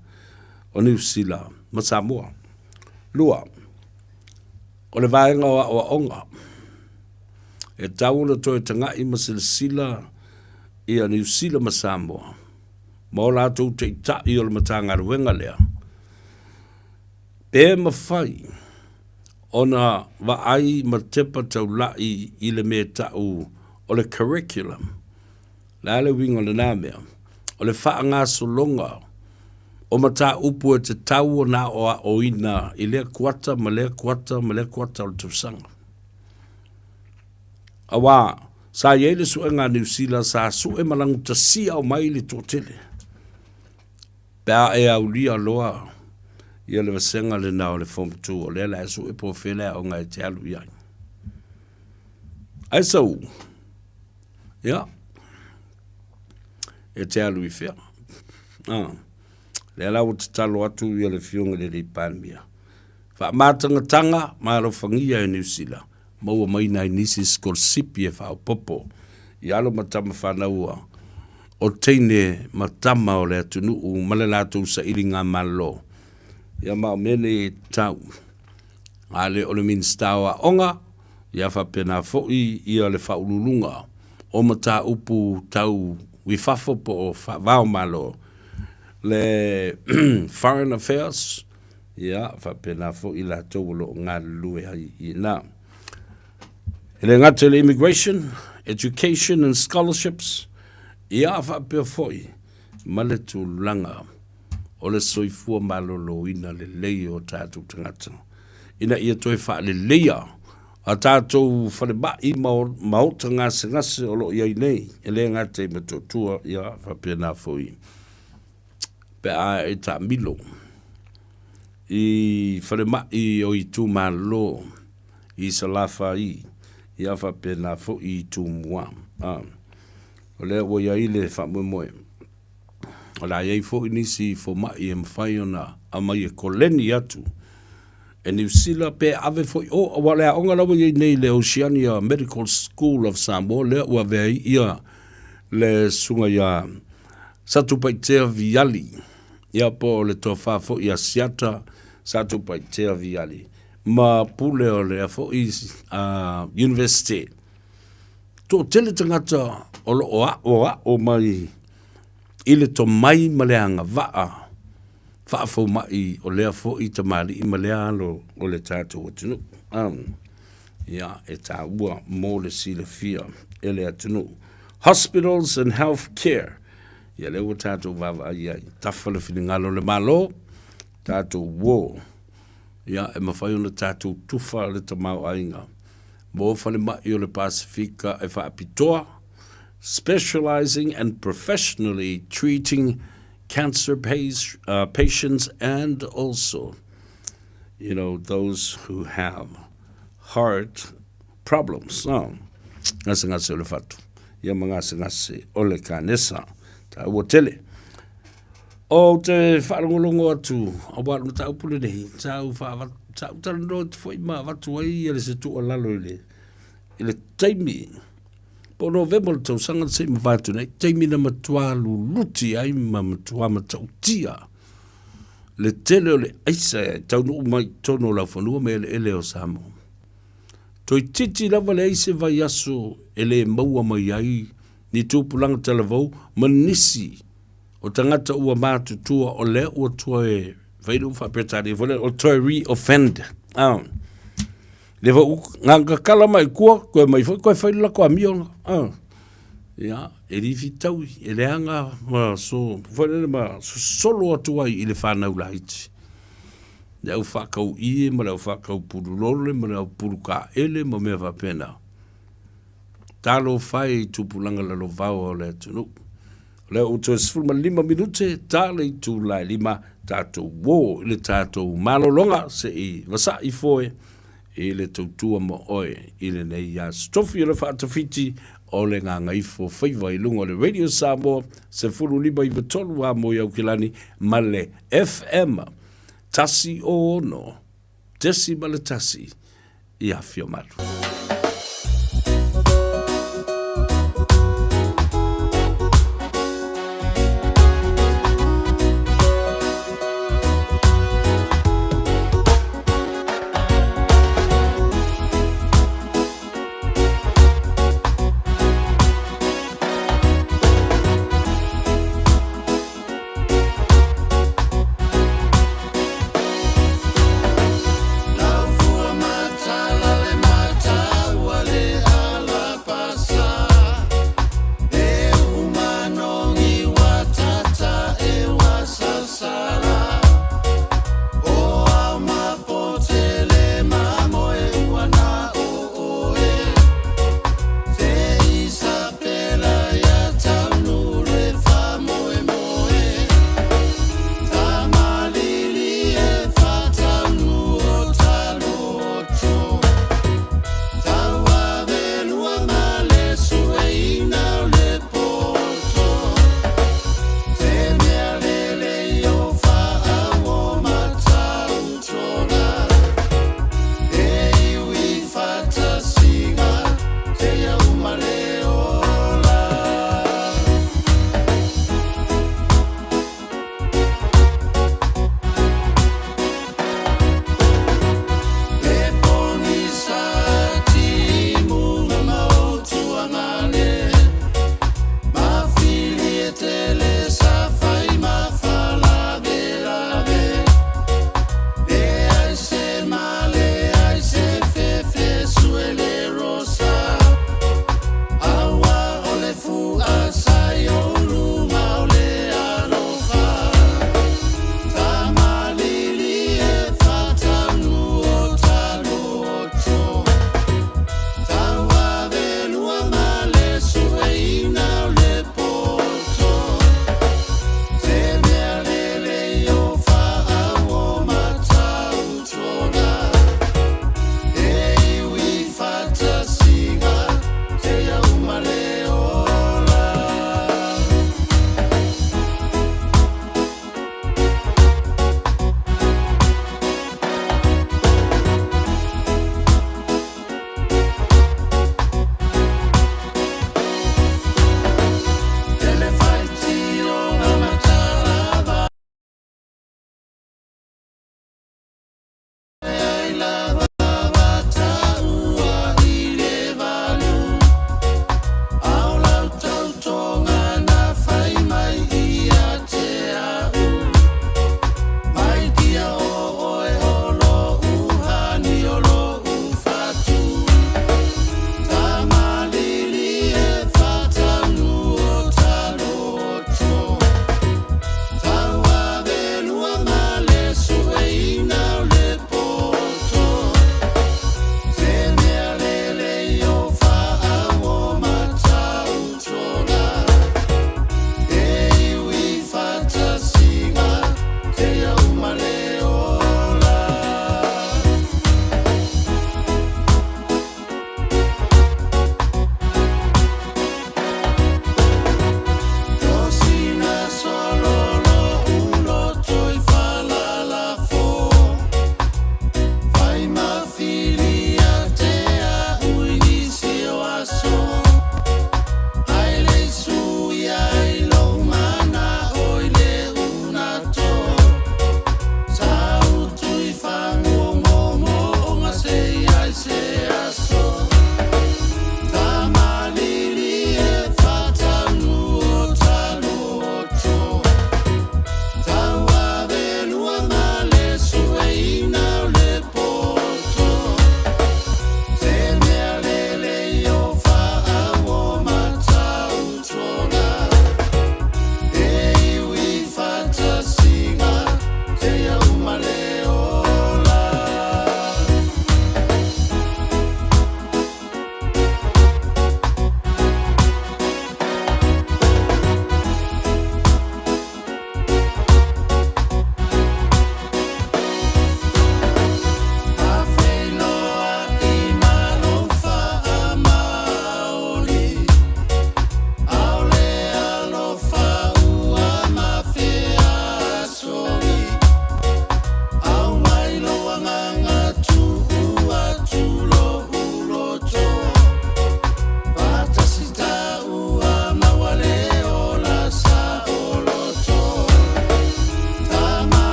o Niu Sila ma Samoa. 2, o le vaega o aoaoga. E tatau ona toe taga'i ma silasila ia Niu Sila ma Samoa ma o latou taitai o le Matagaluega lea, pe mafai ona vaai ma tepa taula'i i le mea e ta'u o le curriculum. O le a le uiga o lena mea? O le faagasologa o mataupu e tatau ona aoaoina i lea kuata ma lea kuata ma lea kuata o le tausaga. Auā, sa i ai le suega a Niu Sila sa sue ma lagutasia mai le toatele pe a e aulia loa ia le vasega lena o le Form 2, o lea la e sue po o fea le aoga e te alu i ai. Ae sau, ia, e te alu i fea. Ah, lea la ua tatalo atu ia le Afioga i le Alii Palemia. Faamatagataga ma alofagia e Niu Sila, maua mai nai nisi sikolasipi e faaopoopo i alo ma tama fanau o teine ma tama o le atunuu ma le latou sailiga malolo. Ia ma o mea nei e tatau. A le o le Minisita o Aoga, ia faapena foi ia le Faauluuluga o Mataupu Tau i Fafo po o Faava o Malo, le Foreign Affairs, Ia, faapena foi i latou o lo o galulue ai i ina. E le gata i le immigration, education and scholarships, ia faapea foi ma le tulaga o le soifua maloloina lelei o tatou tagata ina ia toe faaleleia a tatou falemai ma maota gasegase o lo o i ai nei, e le gata i Motootua, ia faapena foi pe a e taamilo i falemai o itumalo i Salafai, ia faapena foi i Tumua. A, o lea ua i ai le faamoemoe, o le a i ai foi nisi fomai e mafai ona aumai e koleni atu e Niu Sila pe ave foi o, aua o le aoga la ua i ai nei le Oceania Medical School of Samoa lea ua avea ai ia le susuga ia Satupaitea Viali, ia po o le tofa foi ia Siata Satupaitea Viali, ma pule o lea foi Universite. Toatele tagata o lo o aʻoaʻo mai i le tomai ma le agavaa faafomaʻi o lea foi tamalii ma lea alo o le tatou atunuu. Ia, e taua mo le silafia e le atunuu. Hospitals and Health Care. Ia lea ua tatou vaavaai ai, tafa le finagalo o le Malo, tatou uo, ia e mafai ona tatou tufa le tamaoaiga mo falemai o le Pasefika e faapitoa, specializing and professionally treating cancer patients and also you know those who have heart problems. Oh, gasegase o le fatu, ia ma gasegase o le kanesa. Taua tele. Ou te faalogologo atu, aua o le mataupu lenei, sa ou faavatu, sa ou talanoa atu foi ma avatu ai ia le se tuualalo i le, i le taimi, po o Novema o le tausaga na se i mavae atu nei, taimi na matua luluti ai ma matua matautia le tele o le aisa e taunuu mai i totonu o laufanua ma eleele o Samoa. Toeitiiti lava leai se vaiaso e le maua mai ai ni tupulaga talavou ma nisi o tagata ua matutua o lea ua toe fai le faa-Peretania foi lea, o toe re-offend. Ah. Le foi gagakala mai kua, koe mai foi koe fai le lako amio. Ah. Ia, e li fitaui, e leaga ma so, foi lele ma sosolo atu ai i le whanau laiti. Le au whakau ie, ma le au whakau pululole, ma le au puluka'ele, ma mea faapena. Talofa e i tupulaga lalovaoa o le atunuu. O lea ua toe 15 minute ta le itula e lima tatou uō i le tatou malologa se i vasaʻi foe i le tautua ma oe i lenei aso tofi o le faatafiti o le gagaifo faiva i luga o le Radio Samoa 15 93 a mo i Aukilani ma le FM 106.1 i Afiomalu.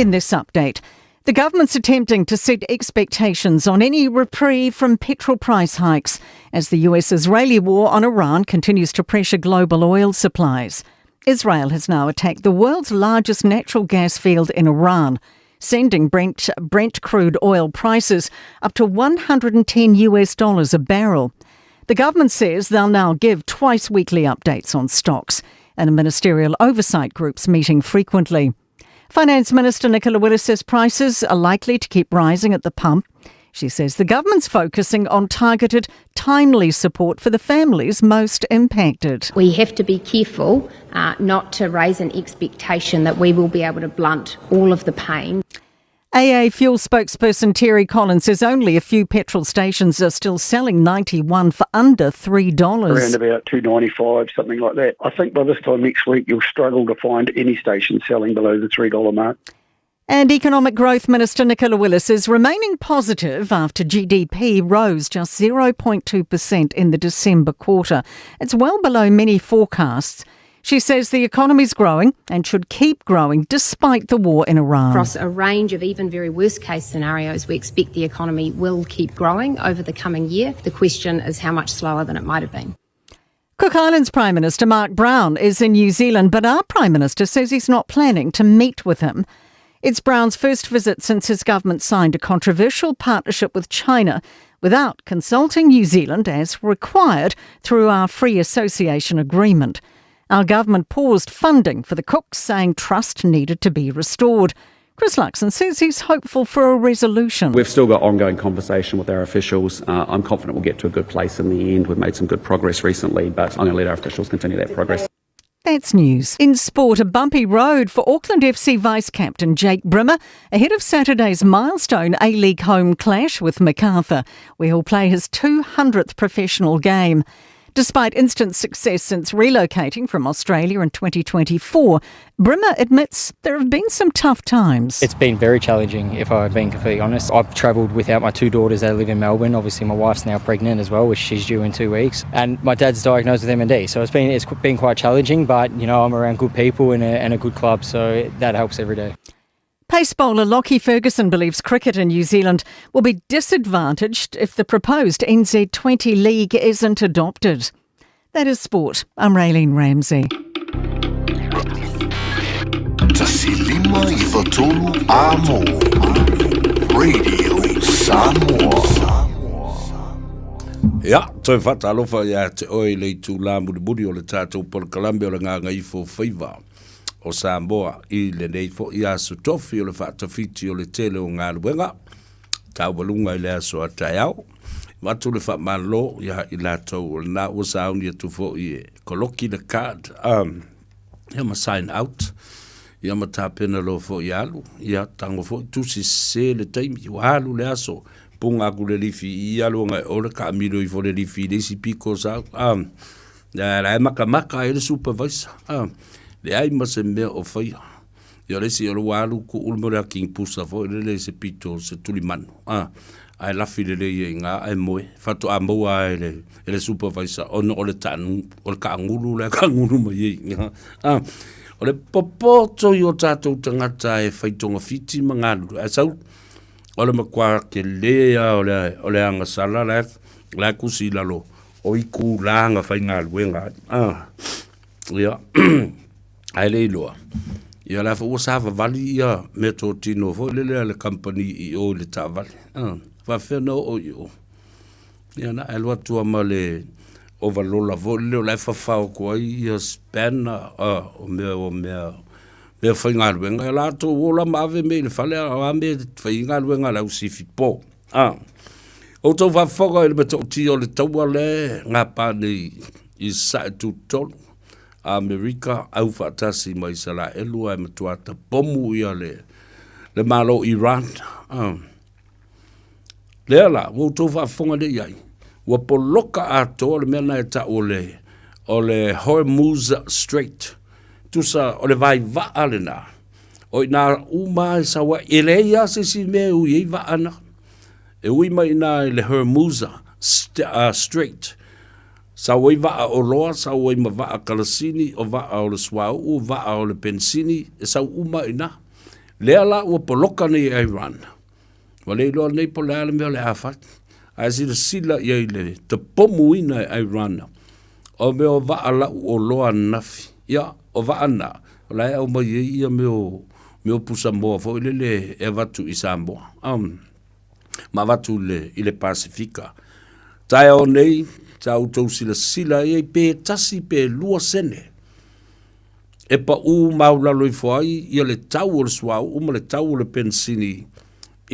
In this update, the government's attempting to set expectations on any reprieve from petrol price hikes as the US Israeli war on Iran continues to pressure global oil supplies. Israel has now attacked the world's largest natural gas field in Iran, sending Brent, Brent crude oil prices up to 110 US dollars a barrel. The government says they'll now give twice weekly updates on stocks, and a ministerial oversight group's meeting frequently. Finance Minister Nicola Willis says prices are likely to keep rising at the pump. She says the government's focusing on targeted, timely support for the families most impacted. We have to be careful uh, not to raise an expectation that we will be able to blunt all of the pain. AA fuel spokesperson Terry Collins says only a few petrol stations are still selling 91 for under $3. Around about 2.95, something like that. I think by this time next week you'll struggle to find any station selling below the $3 mark. And Economic Growth Minister Nicola Willis is remaining positive after GDP rose just 0.2% in the December quarter. It's well below many forecasts. She says the economy's growing and should keep growing despite the war in Iran. Across a range of even very worst case scenarios, we expect the economy will keep growing over the coming year. The question is how much slower than it might have been. Cook Islands Prime Minister Mark Brown is in New Zealand, but our Prime Minister says he's not planning to meet with him. It's Brown's first visit since his government signed a controversial partnership with China without consulting New Zealand as required through our Free Association Agreement. Our government paused funding for the Cooks, saying trust needed to be restored. Chris Luxon says he's hopeful for a resolution. We've still got ongoing conversation with our officials. Uh, I'm confident we'll get to a good place in the end. We've made some good progress recently, but I'm going to let our officials continue that progress. That's news. In sport, a bumpy road for Auckland FC vice captain Jake Brimmer ahead of Saturday's milestone A League home clash with Macarthur, where he'll play his 200th professional game. Despite instant success since relocating from Australia in 2024, Brimmer admits there have been some tough times. It's been very challenging, if I've been completely honest. I've travelled without my two daughters that live in Melbourne. Obviously, my wife's now pregnant as well, which she's due in two weeks. And my dad's diagnosed with MND, so it's been it's been quite challenging. But you know, I'm around good people and a, and a good club, so that helps every day. Pace bowler Lockie Ferguson believes cricket in New Zealand will be disadvantaged if the proposed NZ20 league isn't adopted. That is sport. I'm Raylene Ramsey. Amo. Radio Samoa. Ia, toe faatalofa iā te oe i le itulā mulimuli o le tatou polokalame o le Gagaifo Faiva o Samoa i lenei foi aso tofi o le faatafiti o le tele o galuega taualuga i le aso a taeao. Avatu le faamalo ia i latou o lena ua sauni atu foi e koloki le card um, ia ma sign out ia ma tapena loa foi e alu ia tago foi tusi sese le taimi ua alu le aso puga aku le lifi i alu agai o le kaamilo ifo le lifi i le isi piko sau a la e makamaka ai le supervisor a leai ma se mea o faia ia le isi o le ua alu ku'u le mea o le aking pusa foi lele i se pito o se tulimanu a ae lafi lelei ai i ina ae moe faatoa maua lava e le e le supervisor ona o le tanu o le kaagulu lea kaagulu mai ai i ina a o le popoto i o tatou tagata e fai togafiti ma galulue ae sau o le matua tele lava o le o le agasala la la e tusi i lalo o itulā na faigaluega ai a ia ae le iloa ia la foi ua savavali ia meatotino foi lele a le kamupani i o i le taavale a faafefea ona oo i o ia na ae alu atu lava ma le ovalola foi lele o la e fafao atu ai ia spanner a o mea o mea mea faigaluega ia latou ola ma ave mea i le fale a o a mea e fai ai galuega a le au sifi po a outou faafofoga i le matautia o le taua lea e gapa nei i Sasae Tutotonu Amerika au faatasi ma Isalaelu ae matua tapomu ia le, le Malo Iran. Uh. Lea la, ua outou faafofoga nei i ai, ua poloka atoa le mea na e tau o le, o le Hormuz Strait. Tusa o le vaivaa lena, o i nā uma e sau ai, e leai lava se isi mea e ui ai vaa na. E ui mai i nā i le Hormuz Strait, Sau ai vaa oloa, sau ai ma vaa kalasini, o vaa o le suauu, vaa o le penisini, e sau uma i ina. Lea la ua poloka nei e Iran. Ua le iloa nei po o le a le mea o le a fai. Ae silasila i ai i le tapomuina e Iran o mea o vaa lau oloa ananafi. Ia, o vaa na, o la e aumai ai ia mea o, mea o pusamoa foi lele e avatu i Samoa. Um, ma avatu i le, i le Pasefika. Taeao nei, sa outou silasila i ai pe tasi pe lua sene e paʻū maulalo ifo ai ia le tau o le suauu ma le tau o le penisini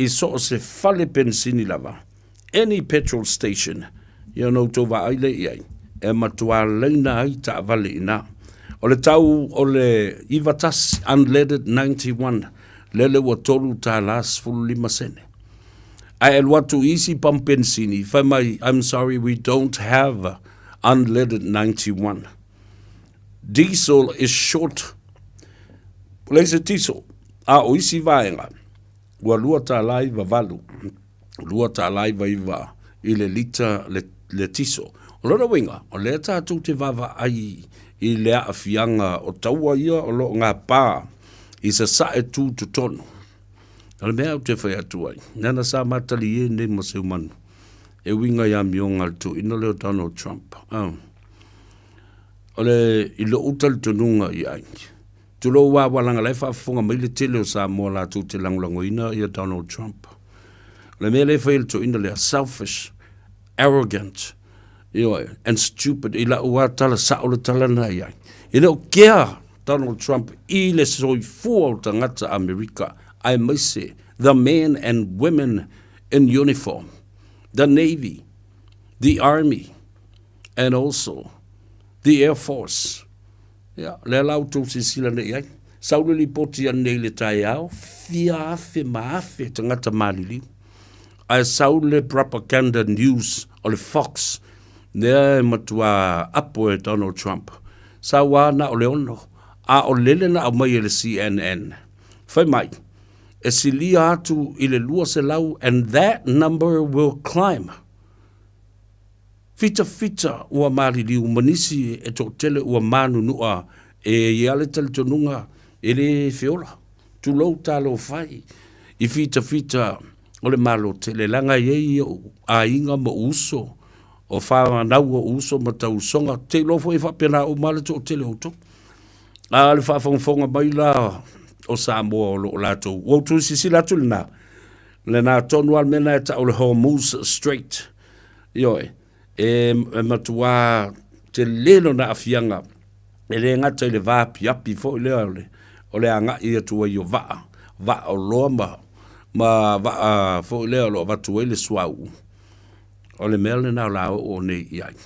i so o se fale penisini lava, any petrol station, ia ona outou vaai lea i ai, e matuā laina ai taavale i ina. O le tau o le 91, unleaded 91, lele ua $3.15 sene. Ae alu atu i isi pamu penisini, fai mai, I'm sorry, we don't have unleaded 91. Diesel is short. Ua leai se diesel. A o isi vaega, ua $2.98, $2.99 i le lita le, le tiso. O lona uiga, o lea tatou te vaavaai i le aafiaga o taua ia o lo o gapa i sasae tutotonu. O le mea ou te fai atu ai, nana sa matalie nei ma Seumanu, e uiga i amioga a le toeaina lea o Donald Trump. Oh. O le, i lou talitonuga i ai, tulou a ua leaga la e faafofoga mai le tele o Samoa latou te lagolagoina ia Donald Trump. O le mea lea e fai e le toeaina lea, selfish, arrogant, ioe, and stupid, i lau lava tala sao le tala lena i ai. E le o kea Donald Trump i le soifua o tagata Amerika, aemaise the men and women in uniform, the Navy, the Army, and also the Air Force. Ia, lea la outou silasila nei i ai. Sau le lipoti anei i le taeao, fia afe ma afe tagata maliliu. Ae sau le propaganda news o le Fox, lea e matua apo e Donald Trump. Sau lava na o le ono, a o lele na aumai e le CNN. Fai mai, e silia atu i le 200 and that number will climb. Fitafita ua maliliu ma nisi e toatele ua manunua e i ai le talitonuga e le feola. Tulou talofa e i fitafita o le Malo tele leaga e i ai ou aiga ma ou uso, o fanau o ou uso ma tausoga, te iloa foi e faapena uma lava le toatele o outou. A o le faafogafoga mai la o Samoa o lo o latou, ua outou silasila atu i lena, lena tonu lava le mea lena e tau o le Hormuz Strait. Ioe, e matuā tele lona aafiaga, e le gata i le vaapiapi foi lea o le, o le agai atu ai o vaa, vaa oloa ma, ma vaa foi lea o lo o avatu ai le suauu. O le mea lena o le a oo nei i ai.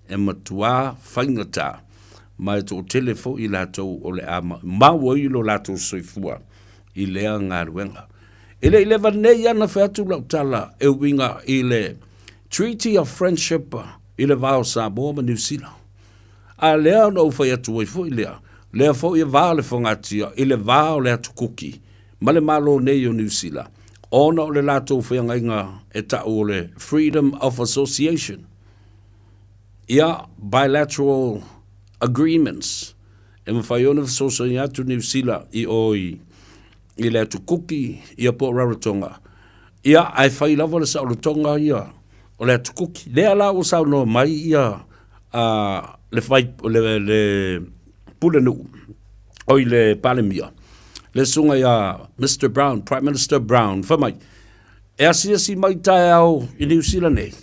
E matuā faigata, ma e toatele foi i latou o le a maumau ai lo latou soifua i lea galuega. E le i leva nei ana fai atu lau tala e uiga i le Treaty of Friendship i le va o Samoa ma Niu Sila. A lea ona ou fai atu ai foi lea, lea foi e va le fogatia i le va o le Atu Kuki ma le Malo nei o Niu Sila, ona o le latou feagaiga e ta'u o le Freedom of Association, ia Bilateral Agreements, e mafai ona fesoasoani atu Niu Sila i o i i le Atu Kuki, ia po o Rarotonga. Ia, ae fai lava le saolotoga ia o le Atu Kuki. Lea la ua saunoa mai ia a, le, fai, le, le pulenuu, oi le Palemia, le susuga ia Mister Brown, Prime Minister Brown, fai mai, e asiasi mai taeao i Niu Sila nei,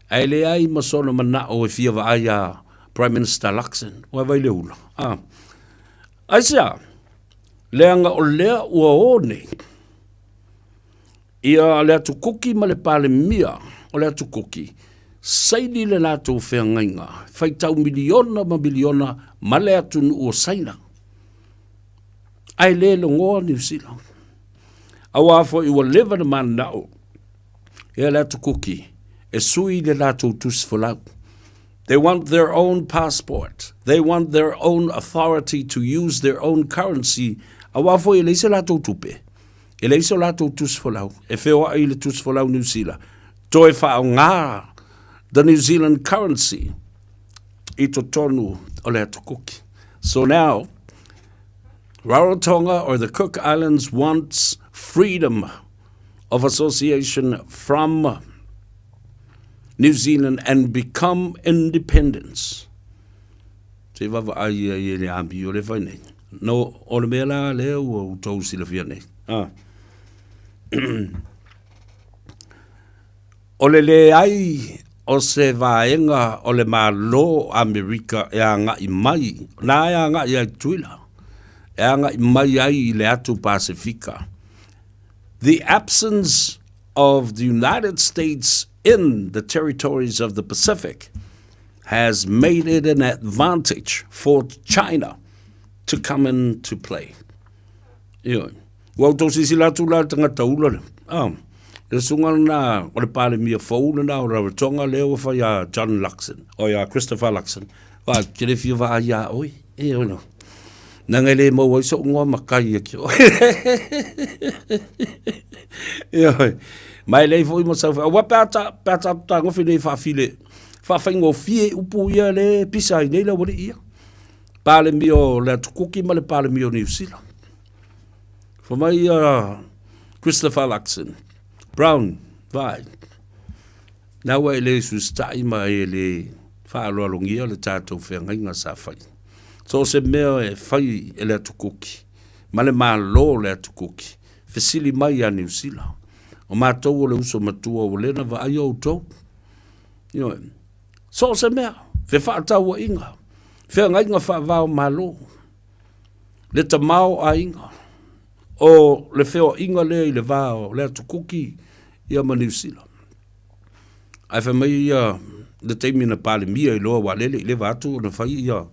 ae leai ma sona manao e fia vaai a Prime Minister Luxon. Ua vai le ula. Ah. Aisea? Leaga o lea ua o nei ia le Atu Kuki ma le Palemia o le Atu Kuki, saini le latou feagaiga, faitau miliona ma miliona ma le atunuu o Saina. Ae le logoa Niu Sila. Auā foi ua leva na mananao ia le Atu Kuki e sui le latou tusi folau. They want their own passport. They want their own authority to use their own currency. Auā foi e leai se latou tupe, e leai so latou tusi folau, e feoai i le tusi folau Niu Sila, toe faaaoga the New Zealand currency i totonu o le Atu Kuki. So now, Rarotonga or the Cook Islands wants freedom of association from New Zealand and become independence. Se vaavaai ia i le amio le fai nei. No, o le mea la lea ua outou silafia nei. Ah. O le leai o se vaega o le Malo o Amerika e agai mai, na e agai ai Tutuila, e agai mai ai i le atu Pasefika. The absence of the United States in the territories of the Pacific has made it an advantage for China to come into play. Ioe. Ua outou silasila atu la le tagata ula lea. Ah, le susuga lena o le Palemia fou lena o Rarotonga lea ua fai a John Luxon, oi a Christopher Luxon. Wa, ke le fia vaai iā oe. E ono. Nanga e le maua ai so'u ngoa makai ia ki oe. Ioe. Ma e leai foi ma sau Aua pe a ta, pe a tatou tagofi nei faafile, faafaigofie upu ia le pisa ai nei le aualii ia. Palemia o le Atu Kuki ma le Palemia o Niu Sila. Fai mai ia Christopher Luxon, Brown, vai. Na ua e le susita'i ma e le faaaloalogia le tatou feagaiga sa fai. So o se mea e fai e le Atu Kuki ma le Malo o le Atu Kuki, fesili mai ia Niu Sila. O matou o le uso matua ua le na vaaia outou. Ioe. So o se mea, fefaatauaiga, feagaiga faava-o-Malo. le tamaoaiga o le feoaiga lea i le va o le Atu Kuki ia ma Niu Sila. Ae fai mai ia le taimi na Palemia i loa aua lea e le i leva atu ona fai ia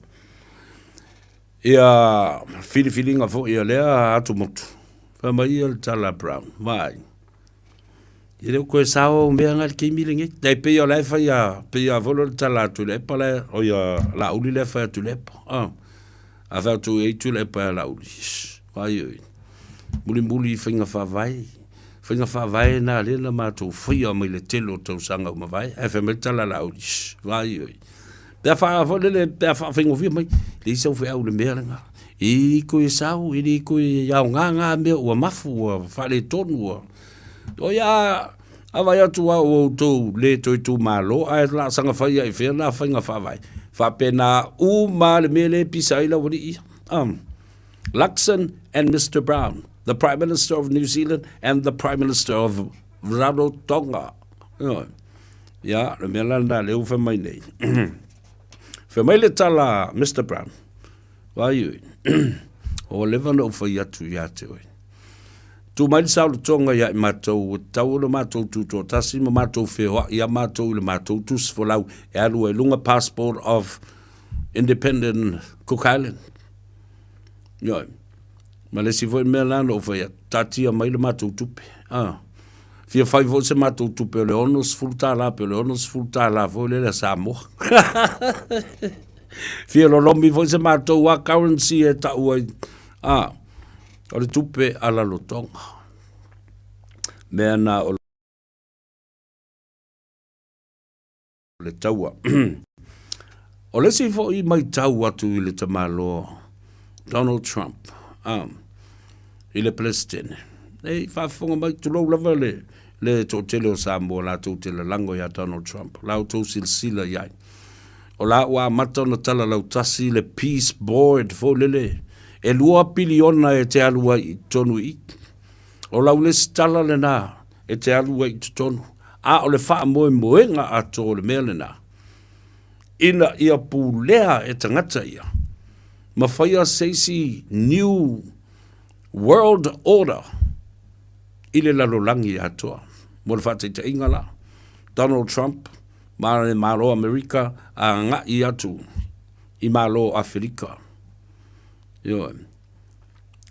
ia filifiliga foi a lea atumotu. Fai mai ia le tala a Brown, vaai, E le o toe sao mea nga i le taimi lenei. Tai pei o la e fai a, pei a foi lea o le tala a Tuilaepa la e, oi a Laauli lea e fai a Tuilaepa. Ah. A fai atu i ai Tuilaepa ia Laauli, shh, vaai oi, mulimuli i faiga faavae, faiga faavae na lea na matou faia mai le tele o tausaga ua mavae, ae fai mai le tala a Laauli, shh, vaai oi. Pe a faa, foi lele, pe a faafaigofie mai, leai sau feau i le mea lena. E le toe sao, e le toe aoga na mea ua mafu, ua faaletonu, ua O ia a vaai atu lava ua outou le toe itumalo ae laasaga fai lava i fea na faiga faavae. Faapena uma lava le mea lea e pisa ai le aualii ia. Luxon and Mister Brown, the Prime Minister of New Zealand and the Prime Minister of Rarotonga. Ioe. Ia, le mea la lena lea ua fai mai nei. Fai mai le tala a Mister Brown, Vaai oe, ua leva ona ou fai atu ia te oe. Tū mai le saolotoga ia i matou, ua tatau ona matou tutoatasi ma matou feoai a matou i le matou tusi folau e alu ai luga Passport of Independent Cook Island. Ioe. Ma le isi foi mea la na ou fai atu, taatia mai le matou tupe. Ah. Fia fai foi se matou tupe o le $60 pe o le $60 foi lele a Samoa. Fia lolomi foi se matou a currency e tau ai. Ah. O le tupe a Rarotonga. Mea na o le taua. O le isi foi maitau atu i le tamaloa Donald Trump a, i le Peresetene. Nei, faafofoga mai, tulou lava le, le toatele o Samoa latou te lalago ia Donald Trump, la outou silasila i ai. O la ua amata ona tala lautasi le Peace Board foi lele, e 2 piliona e te alu ai i totonu i i. O lau le isi tala lena e te alu ai i totonu, a o le faamoemoega atoa o le mea lena, ina ia pulea e tagata ia, ma faia se isi new world order i le lalolagi atoa. Mo le faataitaiga la, Donald Trump ma le Malo o Amerika a agai atu i Malo o Afelika. Ioe.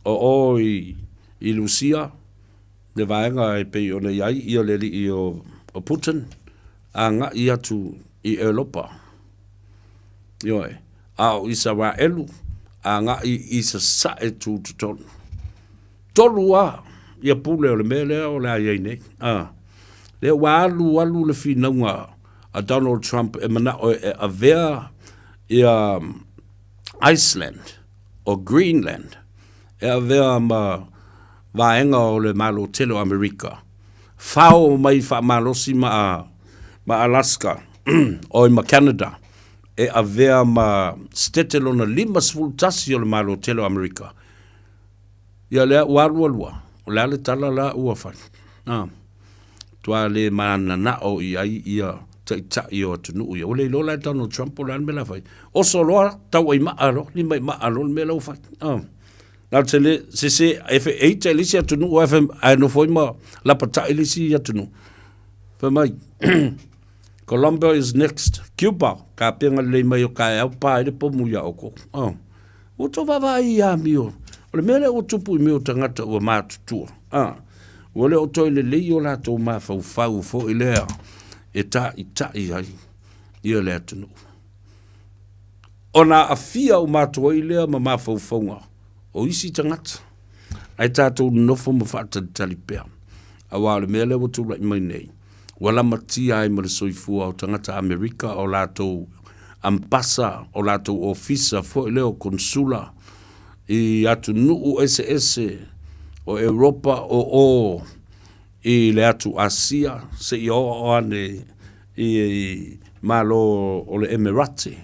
O o i, i Lusia, le vaega e pei ona i ai ia le alii o, o Putin, a agai atu i Europa. Ioe. A o Isaraelu, a agai i Sasae tutotonu. Tolu a ia pule o le mea lea o le a i ai nei. A, lea ua alu alu le finauga a Donald Trump e manao e avea ia Iceland o Greenland. e avea ma vaega o le Malo Tele o Amerika, fao mai faamalosi ma, ma Alaska, oi ma Canada, e avea ma setete lona 51 o le Malo Tele o Amerika. Ia lea ua alualua, o le a le tala la ua fai? A, matua le mananao i ai ia taitai o atunuu ia. Ua le iloa la e Donald Trump po o le a le mea la fai. Oso loa, tauaimaa loa, limaimaa loa le mea la ua fai. A, na te le, se se, e fe, e ita i le isi atunuu ae fai, ae nofo ai ma lapatai le isi atunuu. Fai mai, Colombia is next. Cuba, kapega lelei mai o kaeao pa ai le pomu iā oukou. A. Ua tou vaavaai i amio, o le mea lea ua tupu i mea o tagata ua matutua, a, ua le o toe lelei o latou mafaufau foi lea e taʻitaʻi ai ia le atunuu. Ona aafia uma atu ai lea ma mafaufauga o isi tagata, ae tatou nonofo ma faatalitali pea, aua o le mea lea ua tulai mai nei, ua lamatia ai ma le soifua o tagata Amerika, o latou ambasa, o latou ofisa foi lea o konsula i atunuu eseese o Europa o o i le atu Asia seia oo ane i Malo o le Emirate,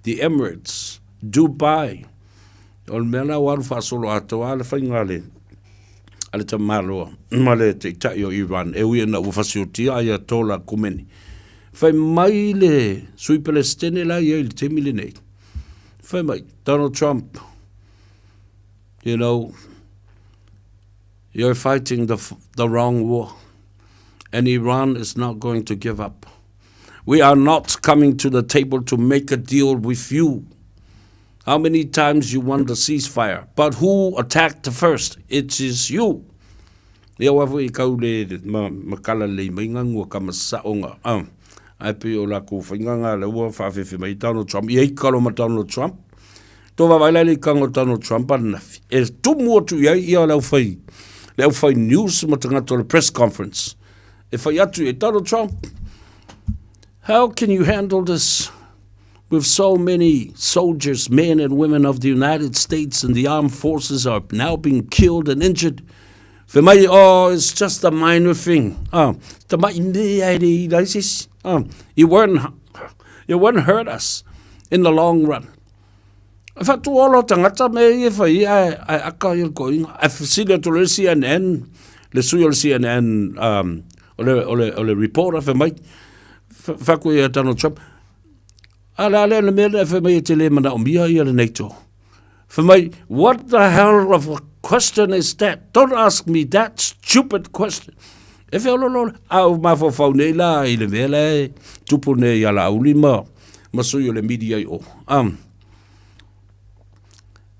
the Emirates, Dubai. O le mea la ua alu faasoloatoa le faiga a le a le tamaloa ma le taitai o Iran e ui ina ua fasiotia Ayatollah Khomeini. Fai mai le sui Pelesitene la i ai i le taimi lenei, fai mai, Donald Trump, you know, you're fighting the, the wrong war and Iran is not going to give up. We are not coming to the table to make a deal with you. How many times you want the ceasefire? But who attacked first? It is you. Ia aua foi kau le ma, ma kala lelei mai nga ngua ka masaonga. Ah, ai pe o la ko whainga nga le ua whaafefe mai Donald Trump. Ia ikalo ma Donald Trump. Tō vaavaai la i le ikanga o Donald Trump ananafi. E tumu atu i ai ia le au whai, le au whai news ma tagata o le press conference. E whai atu e Donald Trump, how can you handle this? With so many soldiers, men and women of the United States and the armed forces are now being killed and injured. Fai mai, oh, it's just a minor thing. Ah, tamaʻi mea e le ila ai se isi. Ah, it won't, it won't hurt us in the long run. E whatuolo tangata me ia whai ae, ae aka ia le koinga. Ae fesili atu le CNN, le sui o le CNN, um, o le, o le, o le reporter fai mai, whaku ia Donald Trump, A le a lea le mea lea fai mai e te le manaomia ia le NATO. Fai mai, what the hell of a question is that? Don't ask me that stupid question. E feololo, a o mafaufau nei la i le mea lea e tupu nei ia Laauli ma, ma sui o le media i o. Um,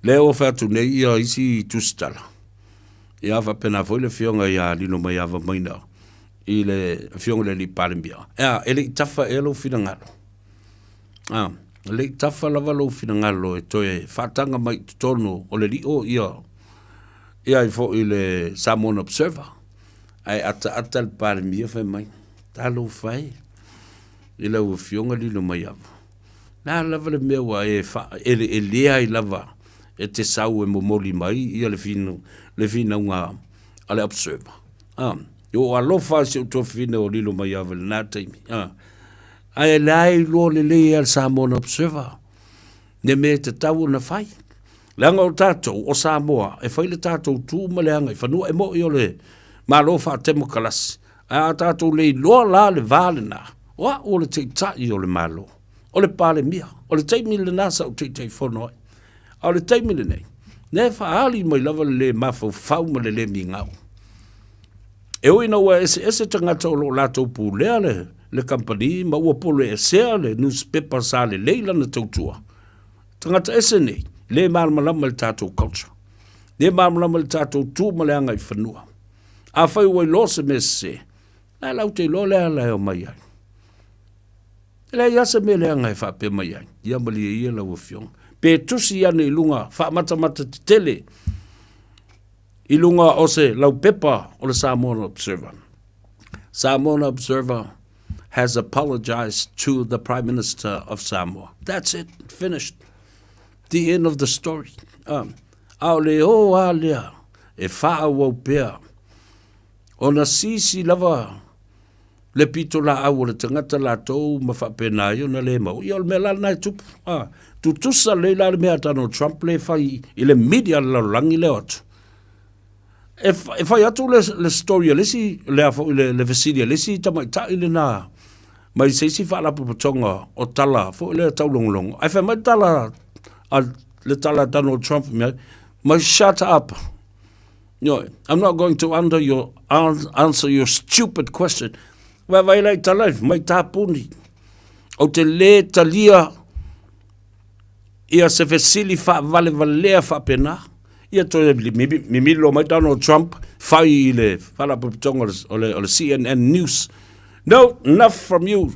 lea ua fai atu nei ia isi tusitala. Ia faapena foi le afioga ia Lilomaiava Maina i le Afioga i le Alii Palemia. Ea, e le i tafa ea lou finagalo? A, e le i tafa lava lou finagalo e toe faataga mai i totonu o le lio ia, ia ai foi le Samoan Observer. Ae ataata le Palemia fai mai, talofa e, i lau Afioga Lilomaiava. Le a lava le mea ua e faaeleelea ai lava e te sau e momoli mai ia le fino, le finauga a le Observer. A, i o alofa si ou tuafafine o Lilomaiava i lena taimi. A, ae leai iloa lelei e a le Samoan Observer le mea e tatau ona fai. Leaga o tatou, o Samoa, e fai le tatou tu ma le agaifanua, e mo'i o le Malo faatemokalasi, ae a tatou le iloa la le va lena, o a'u o le Taitai o le Malo, o le Palemia, o le taimi lena sa ou Taitaifono ai. A o le taimi lenei, lea e faaali mai lava le lē mafaufau ma le lē migao. E ui ina ua eseese tagata o lo o latou pulea le, le kamupani ma ua poleesea le nusipepa sa lelei lana tautua, tagata ese nei, lē malamalama i le tatou culture, lē malamalama i le tatou tu ma le agaifanua. Afai ua iloa se mea sese, la e latou te iloa le ala e omai ai. E leai lava se mea leaga e faapea mai ai, ia malie ia lau Afioga. Pe tusi ane i luga faamatamata tetele i luga o se laupepa o le Samoan Observer. Samoan Observer has apologized to the Prime Minister of Samoa. That's it, finished. The end of the story. Um, A o le ō lava lea e faaauau pea ona sisi lava le pitolaau o le tagata latou ma faapena ai ona le maua. Ia o le mea la lena e tupu. A, tutusa lelei la le mea a Donald Trump lea e fai i le media a le lalolagi lea o atu. E, e fai atu le, le story a le isi, lea foi le, le fesili a le isi tamaitai lena mai se isi faalapotopotoga o tala foi lea taulogologo. Ae fai mai tala a le tala a Donald Trump mai, mai shut up. No, I'm not going to under your, answer your stupid question. Vaavaai la i tala mai tāpuni. Ou te lē talia ia se fesili faavalevalea faapena. Ia toe mimilo mai Donald Trump fai i le faalapotopotoga o le, o le CNN News. No, enough from you.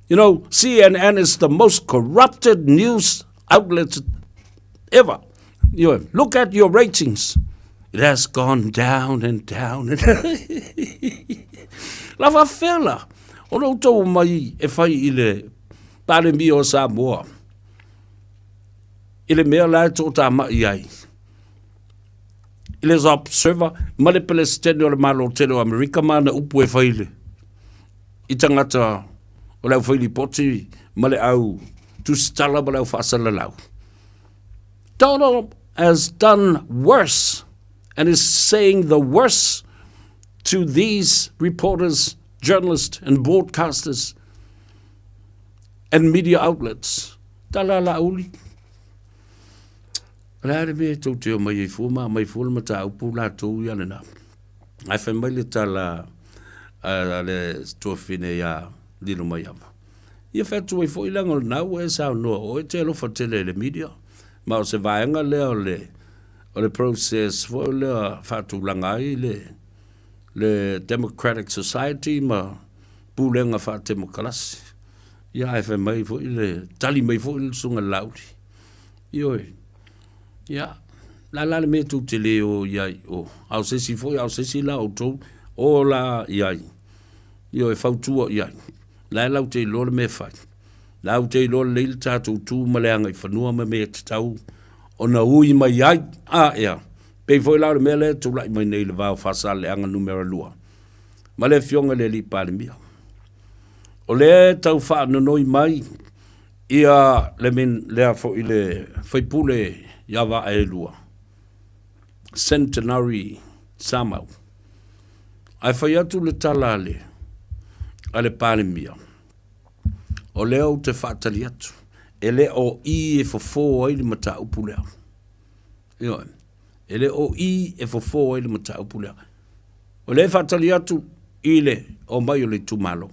You know, CNN is the most corrupted news outlet ever. You know, look at your ratings. It has gone down and down. And La faafefea ona outou omai e fai i le Palemia o Samoa i le mea la e toatamai ai i le Observer ma le Peresetene o le Malo Tele o Amerika ma ana upu e fai i i tagata o le aufai lipoti ma le au tusitala ma le au faasalalau. Donald has done worse and is saying the worst to these reporters, journalists and broadcasters and media outlets. Tala la uli. O le a le mea e tou te omai ai fua ma aumai fua le mataupu latou ia lena. Ae fai mai le tala a le tuafafine ia Lilomaiava. Ia fai atu ai foi leaga o lena ua e saunoa o oe e te alofa tele i le media. Ma o se vaega lea o le o le process foi lea faatulaga ai le le Democratic Society ma pulega faatemokarasi. Ia ae fai mai foi le tali mai foi le Susuga i le Laauli. Ioe. Ia, o le a la le mea tou te le o i ai i o? A o se isi foi, a o se isi la o outou, o la i ai. Ioe, fautua i ai. La e latou te iloa le mea e fai. La latou te iloa lelei le tatou tu ma le agaifanua ma mea e tatau ona ui mai ai. A, ea, pei foi la o le mea lea e tulai mai nei i le va o Faasaleleaga Numera 2 ma le Afioga i le Alii Palemia. O lea e tau faanonoi mai Ia le min lea foi le faipule ia Vaaelua, Centenary Samau. Ae fai atu le tala a le, a le Palemia, o lea ou te faatali atu, e le o i e fofo ai le mataupu lea. Ioe, e le o i e fofo ai le mataupu lea. O lea e faatali atu i le omai o le itumalo.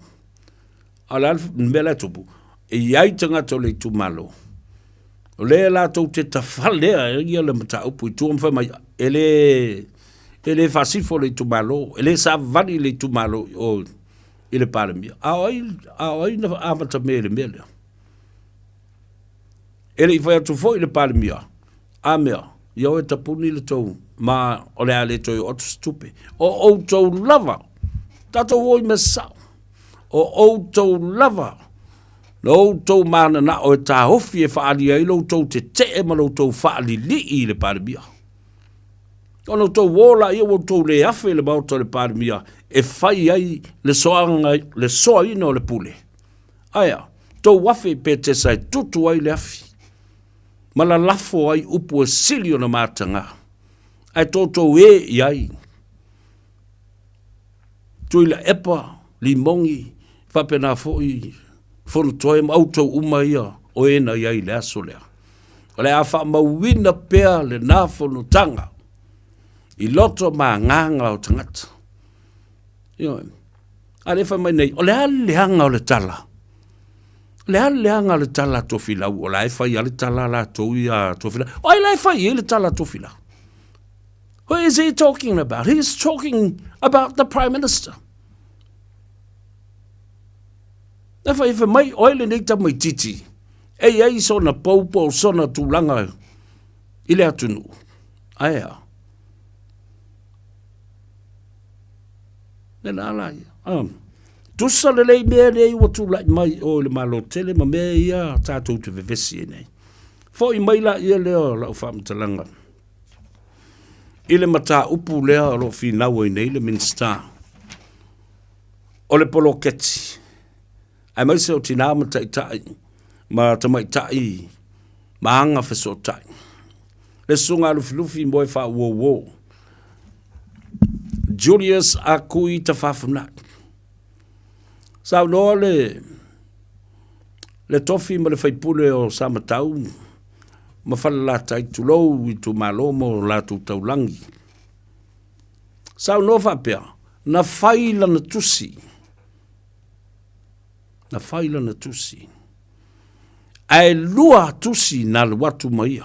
A o le a le mea la e tupu? E i ai tagata o le itumalo, o lea latou te tafalea ai le mataupu i tua ma fai mai, e le, e le faasifo le itumalo, e le savali le itumalo i o i le Palemia. A o ai, a o ai na amata mea i le mea lea? E le i fai atu foi le Palemia, a mea, ia o e tapuni le tou, ma o le a le toe oo atu se tupe. O outou lava, tatou o i mea sao. O outou lava lo outou mananao e taofi e faaalia ai lo outou tetee ma lo outou faalilii i le Palemia. Ona outou o laia ua outou le afe i le maota o le Palemia e fai ai le soaga, le soaina o le pule. Ae a, tou afe i Petesa e tutu ai le afi, ma lalafo ai upu e sili ona mataga, ae toutou e i ai. Tuilaepa, Limogi, faapena foi Fonotoe ma outou uma ia o e na i ai i le aso lea. O le a faamauina pea lena fonotaga i loto ma agaga o tagata. Ioe. A lea fai mai nei, o le a le leaga o le tala? O le a le leaga o le tala a Tofilau? O la e fai lava le tala a latou ia a Tofilau. O ai la e fai i ai le tala a Tofilau? Who is he talking about? He is talking about the Prime Minister. E whai whai mai oe lenei tamaititi, e i ai sona pou po o sona tulaga i le atunuu. Ae a. Le la la ia. Tusa lelei mea nei ua tulai mai o i le Malo tele ma mea ia tatou te vevesi ai nei. Foi mai la ia lea o lau faamatalaga. I le mataupu lea o lo o finau ai nei le Minisita o le poloketi, aemaise o tinā ma taitai ma tamaitai ma aga fesootai. Le Susuga a Lufilufi Moe Faauouo, Julius Akui Tafafunai. Saunoa le le tofi ma le faipule o Samatau ma Falelatai, tulou itumalo ma o latou taulagi. Saunoa faapea, na fai lana tusi, na fai lana tusi, ae lua tusi na alu atu ma ia.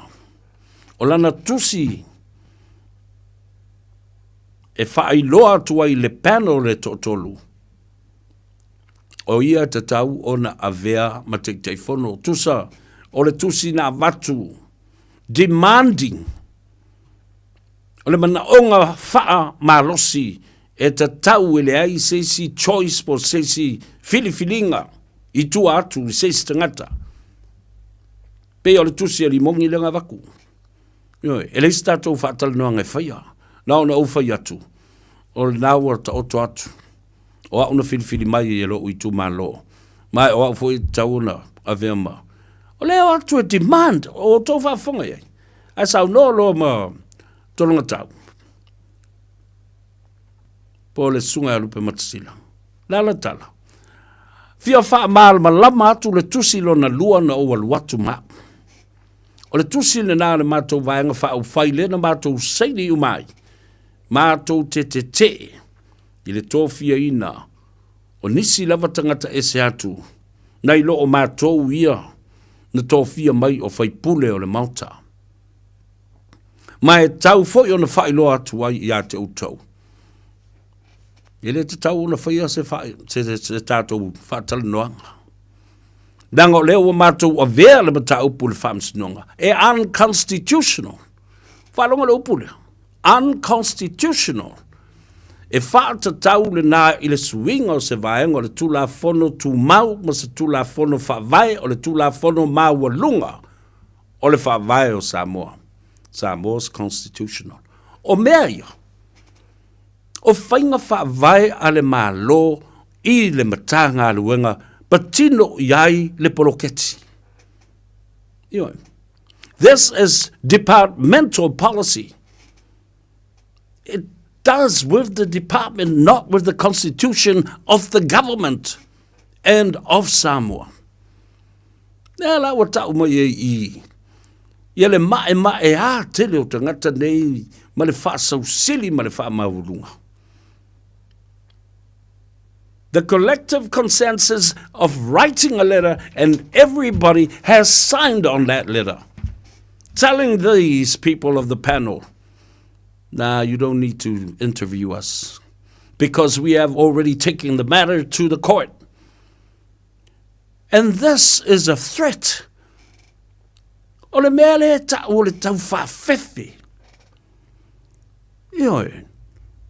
O lana tusi e faailoa atu ai le panel e toatolu, o ia e tatau ona avea ma Taitaifono. Tusa o le tusi na avatu demanding, o le manaoga faamalosi e tatau e leai se isi choice po o se isi filifiliga i tua atu i se isi tagata. Pei o le tusi a Limogi lea na avatu. Ioe, e leai se tatou faatalanoaga e faia. Na ona ou fai atu, o lena ua taoto atu. O au na filifili mai e lou itumalo, ma o au foi e tatau ona avea ma... O lea o atu e demand, o outou faafofoga i ai. Ae saunoa loa ma Tologatau, po o le Susuga ia Lupematasila. Le a le tala? Fia faamalamalama atu le tusi lona lua na ou alu atu ma au. O le tusi lena a le matou Vaega Faaupufai lea na matou saini uma ai, matou te tetee i le tofiaina o nisi lava tagata ese atu nai lo o matou ia na tofia mai o faipule o le Maota. Ma e tau foi ona faailoa atu ai ia te outou. E le tatau ona faia se, fa, se, se, se tatou faatalanoaga. Leaga o lea ua matou avea le mataupu i le faamasinoga e unconstitutional. Faalogo le upu lea, unconstitutional. E faatatau lena i le suiga o se vaega o le Tulafono Tumau ma se Tulafono Faavae o le Tulafono Maualuga o le Faavae o Samoa, Samoa's Constitutional. O mea ia, o faiga faavae a le Malo i le Matagaluega patino i ai le poloketi. Ioe. This is departmental policy. It does with the department, not with the constitution of the government and of Samoa. Lea la ua tau mai ai i ia le ma'ema'eā tele o tagata nei ma le faasausili ma le faamaualuga. The collective consensus of writing a letter and everybody has signed on that letter telling these people of the panel, nah, you don't need to interview us because we have already taken the matter to the court. And this is a threat. O le mea lea e tau o le taufaafefe. Ioe.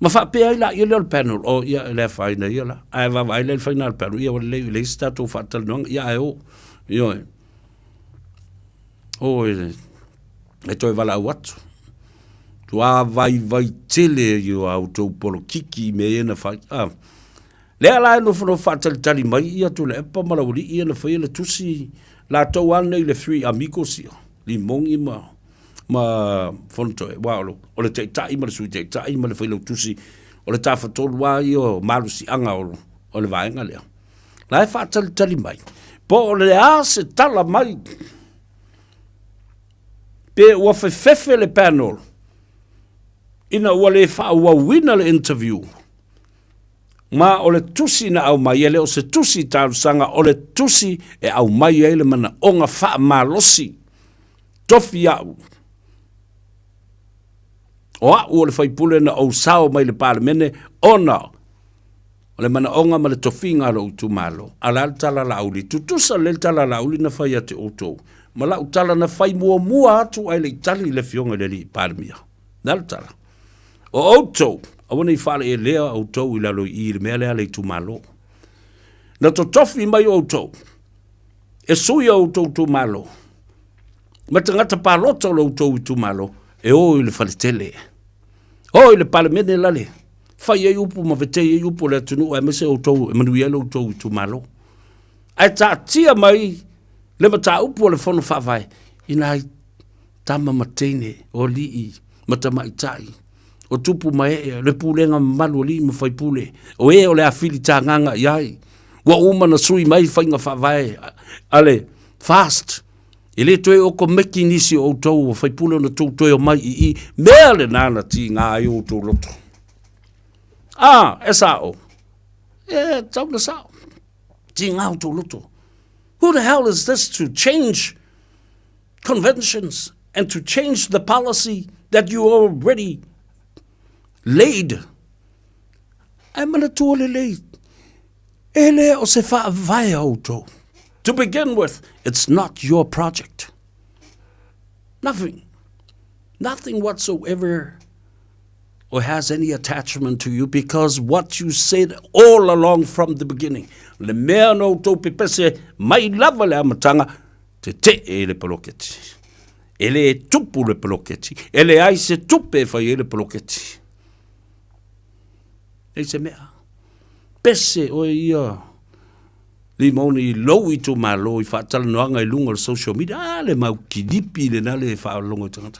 Ma faapea ai la ia lea o le panel, o ia e le afaina ia la. Ae vaavaai lea i le faiga a le panel, ia ua lelei e leai se tatou faatalanoaga, ia ae o. Ioe. O e, e toe valaau atu. Tua vaivai tele i o a outou polokiki i mea ia na fai. Ah. Lea la e nofonofo faatalitali mai ia Tuilaepa ma Laualii ia na faia le tusi latou a nei le Three Amigos ia, Limogi ma ma Fonotoe, aua o, o le Taitai ma le Sui Taitai ma le Failautusi, o le tafatolu lava ia o malosiaga o, o le vaega lea. La e faatalitali mai, po o le a se tala mai, pe ua fefefe le panel ina ua le faaauauina le interview. Ma o le tusi na aumai, e le o se tusi talosaga, o le tusi e aumai ai le manaoga faamalosi. Tofi au. O au o le faipule na ou sao mai le Palemene ona o le manaoga ma le tofiga a lou itumalo. A o le a le tala a Laauli? Tutusa lelei le tala a Laauli na fai ia te outou ma lau tala na fai muamua atu ae le i tali le Afioga i le Alii Palemia. O le a le tala? O outou, aua ne i faaleelea outou i lalo i i i le mea lea a le itumalo. Na totofi mai outou e sui o outou itumalo ma tagata palota o lo outou itumalo e o i le faletele. O i le Palemene lale, fai ai upu ma vetei ai upu o le atunuu aemaise outou e manuia ai lo outou itumalo. Ae taatia mai le mataupu a le Fono Faavae i nai tama ma teine o alii ma tamaitai, o tupu ma ee, le pulega mamalu a alii ma faipule, o e o le a filitagaga i ai. Ua uma ona sui mai faiga faavae a le FAST. E le toe okomeki nisi o outou o faipule ona tou toe omai i i, mea lena na tiga ai outou loto. A, e sao. E tau na sao. Tiga outou loto. Who the hell is this to change conventions and to change the policy that you already laid? Ae manatua lelei, e le o se faavae a outou. To begin with, it's not your project. Nothing. Nothing whatsoever or has any attachment to you because what you said all along from the beginning, le mea na outou pepese mai lava le amataga, tetee le poloketi. E le tupu le poloketi. E leai se tupe e fai ai le poloketi. Leai se mea. Pese oe ia Limoni i lou itumalo i faatalanoaga i luga o le social media. A le mau kilipi lena le faalogo i tagata.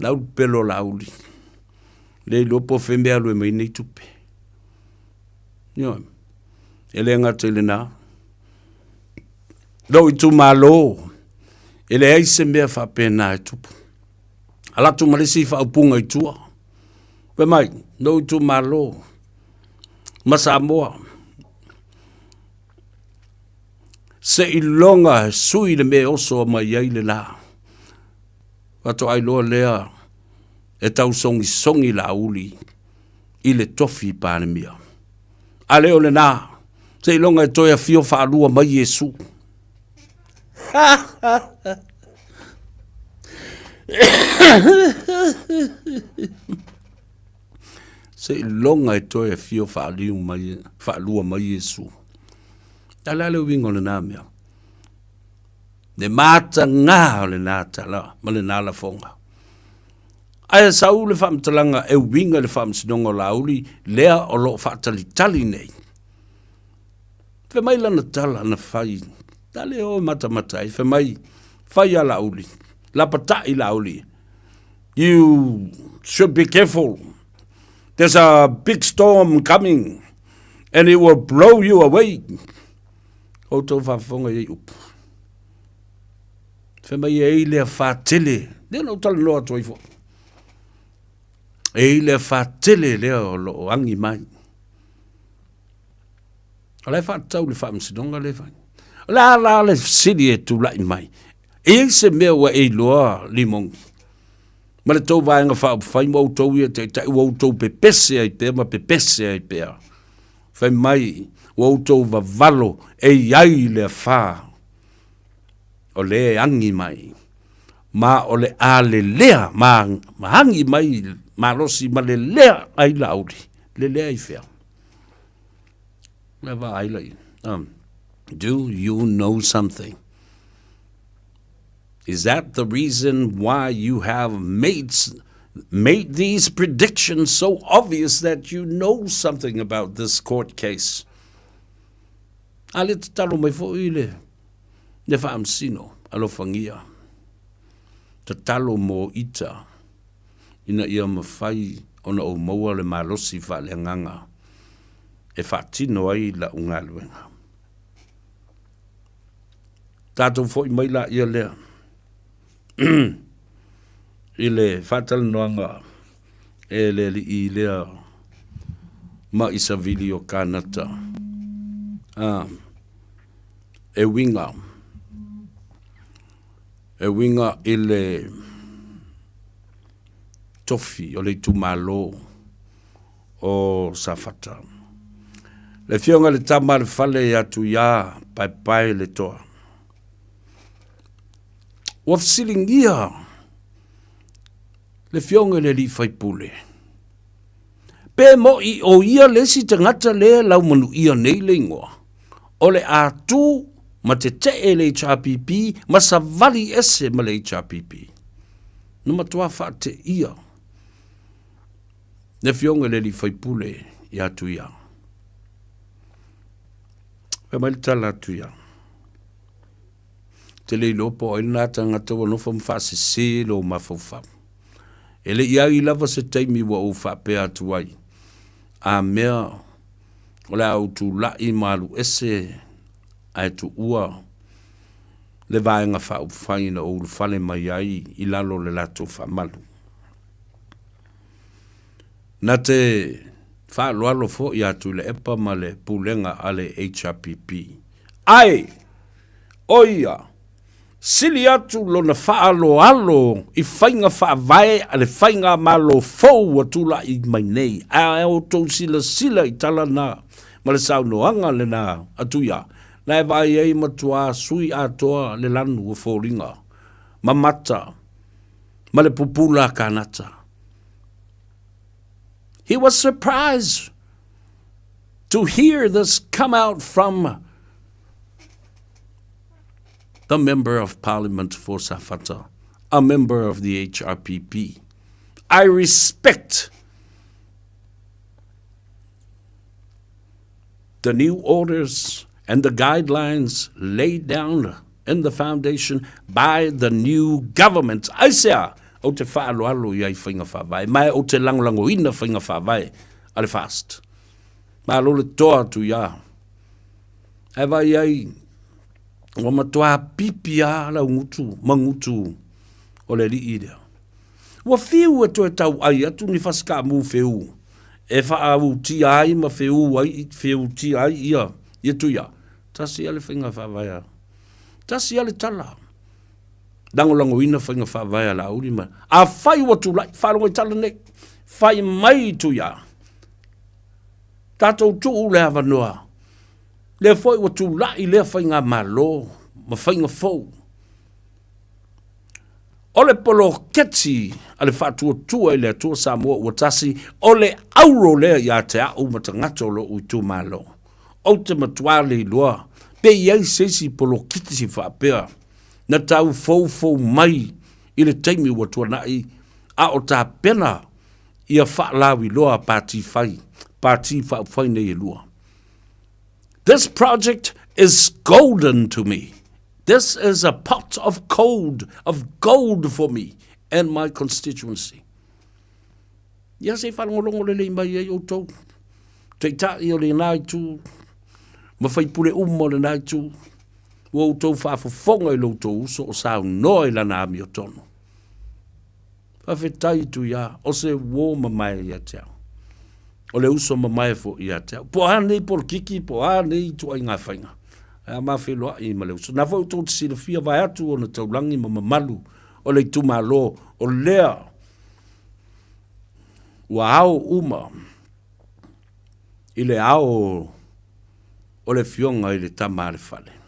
Lau pelo lauli. Le iloa po o fea mea alu ai mai nei tupe. Ioe. E le gata i lena. Lou itumalo, e leai se mea faapena e tupu. Ala atu ma le isi faaupuga i tua. Fai mai, lou itumalo ma Samoa, seiloga e sui le mea e oso mai ai le la. Faatoa iloa lea e tausogisogi Laauli i le tofi Palemia. A le o lena, seiloga e toe afio faalua mai Iesu. Seiloga e toe afio faaliu mai, faalua mai Iesu. A le a le uiga o lena mea? Le matagā o lena tala ma lena lafoga. Ae sau le faamatalaga e uiga i le faamasinoga o Laauli lea o lo o faatalitali nei. Fai mai lana tala na fai, na le o matamata ai, fai mai, fai a Laauli, lapatai Laauli, you should be careful, there's a big storm coming and it will blow you away. Outou faafofoga i ai upu. Fai mai e ai le afa tele, lea na ou talanoa atu ai foi. E ai le afa tele lea o lo o agi mai. O la e faatatau i le faamasinoga lea e fai. O le a la le fesili e tulai mai? E i ai se mea ua e iloa Limogi? Ma le tou vaega faaupufai ma outou ia taitai ua outou pepese ai pea ma pepese ai pea. Fai mai ua outou vavalo e i ai le afa o lea e agi mai ma o le a lelea ma agi mai malosi ma lelea ai Laauli. Lelea i fea? Le vaai lai. Do you know something? Is that the reason why you have made, made these predictions so obvious that you know something about this court case? A le tatalo mai foi le, le faamasino, alofagia. Tatalo mo ita ina ia mafai ona ou maua le malosi faaleagaga e faatino ai la'u galuega. Tatou foi mai laia lea i le faatalanoaga e le alii lea ma'i savili o Kanata a e uiga e uiga i le tofi o le itumalo o Safata. Le afioga i le tama a le fale ia Tuiā Paepae le toa. Ua fesiligia le afioga i le alii faipule, pe mo'i o ia le isi tagata lea e laumanuia nei le igoa, o le a tu ma tetee le HRPP ma savali ese ma le HRPP. Na matua faateia. Le Afioga i le Alii Faipule ia Tuia. Fai mai le tala a Tuia. Te le iloa po o ai lena tagata ua nofo ma faasese lou mafaufau. E le i ai lava se taimi ua ou faapea atu ai, a mea o le a ou tulai ma alu ese ae tuua le Vaega Faaupufai na ou ulufale mai ai i lalo o le latou faamalu. Na te faaaloalo foi ia Tuilaepa ma le Pulega a le HRPP. Ae, o ia, sili atu lona faaaloalo i faiga faavae a le Faigamalo fou ua tulai mai nei. A outou silasila i tala na ma le saunoaga lena a Tuia, na e vaai ai matuā sui atoa le lanu o foliga mamata ma le pupula kanata. He was surprised to hear this come out from the Member of Parliament for Safata, a member of the HRPP. I respect the new orders and the guidelines laid down in the foundation by the new government. Aisea, ou te faaaloalo i ai faiga faavae, ma ou te lagolagoina faiga faavae a le FAST. Malo le toa atu ia. Ae vaai ai, ua matua pipi lava lau gutu ma gutu o le alii lea. Ua fiu e toe tauai atu ni fasikaamu feu e faautia ai ma feu ai, feutia ai ia, ia Tuia. Tasi lava le faiga faavae a, tasi lava le tala. Lagolagoina faiga faavae a Laauli ma, afai ua tulai, faalogo i tala nei, fai mai Tuia, tatou tuu le avanoa, lea foi ua tulai lea faigamalo ma faiga fou. O le poloketi a le Faatuatua i le Atua Samoa ua tasi, o le auro lea ia te au ma tagata o lo'u itumalo. Ou te matua le iloa pe i ai se isi poloketi faapea na tau foufou mai i le taimi ua tuanai a o tapena ia faalauiloa pati fai, pati faaupufai nei e lua. This project is golden to me. This is a pot of cold, of gold for me and my constituency. Ia se i faalogologo lelei mai ai outou, Taitai o lena itu, ma faipule uma o lena itu, ua outou faafofoga i lo outou uso o saunoa i lana amiotonu. Faafetai Tuia, o se uō mamae ia te au. O le uso mamae foi ia te au. Po o a nei polokiki, po o a nei ituaiga faiga, a ma feiloai ma le uso. Na foi outou te silafia vaeatu ona taulagi ma mamalu o le itumalo, o lea ua ao uma i le ao o le Afioga i le Tama a le Fale.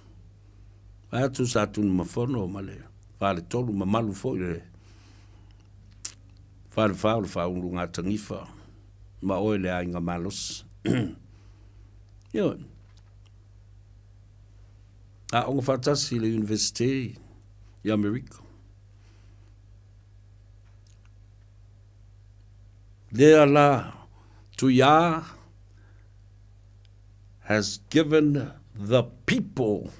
Vaeatu Sa Tunumafono ma le Faletolu, mamalu foi le Falefa o le Faaulugatanifa ma oe le aiga malosi. Ioe. Aoga faatasi i le Universite i Amerika. Lea la Tuiā has given the people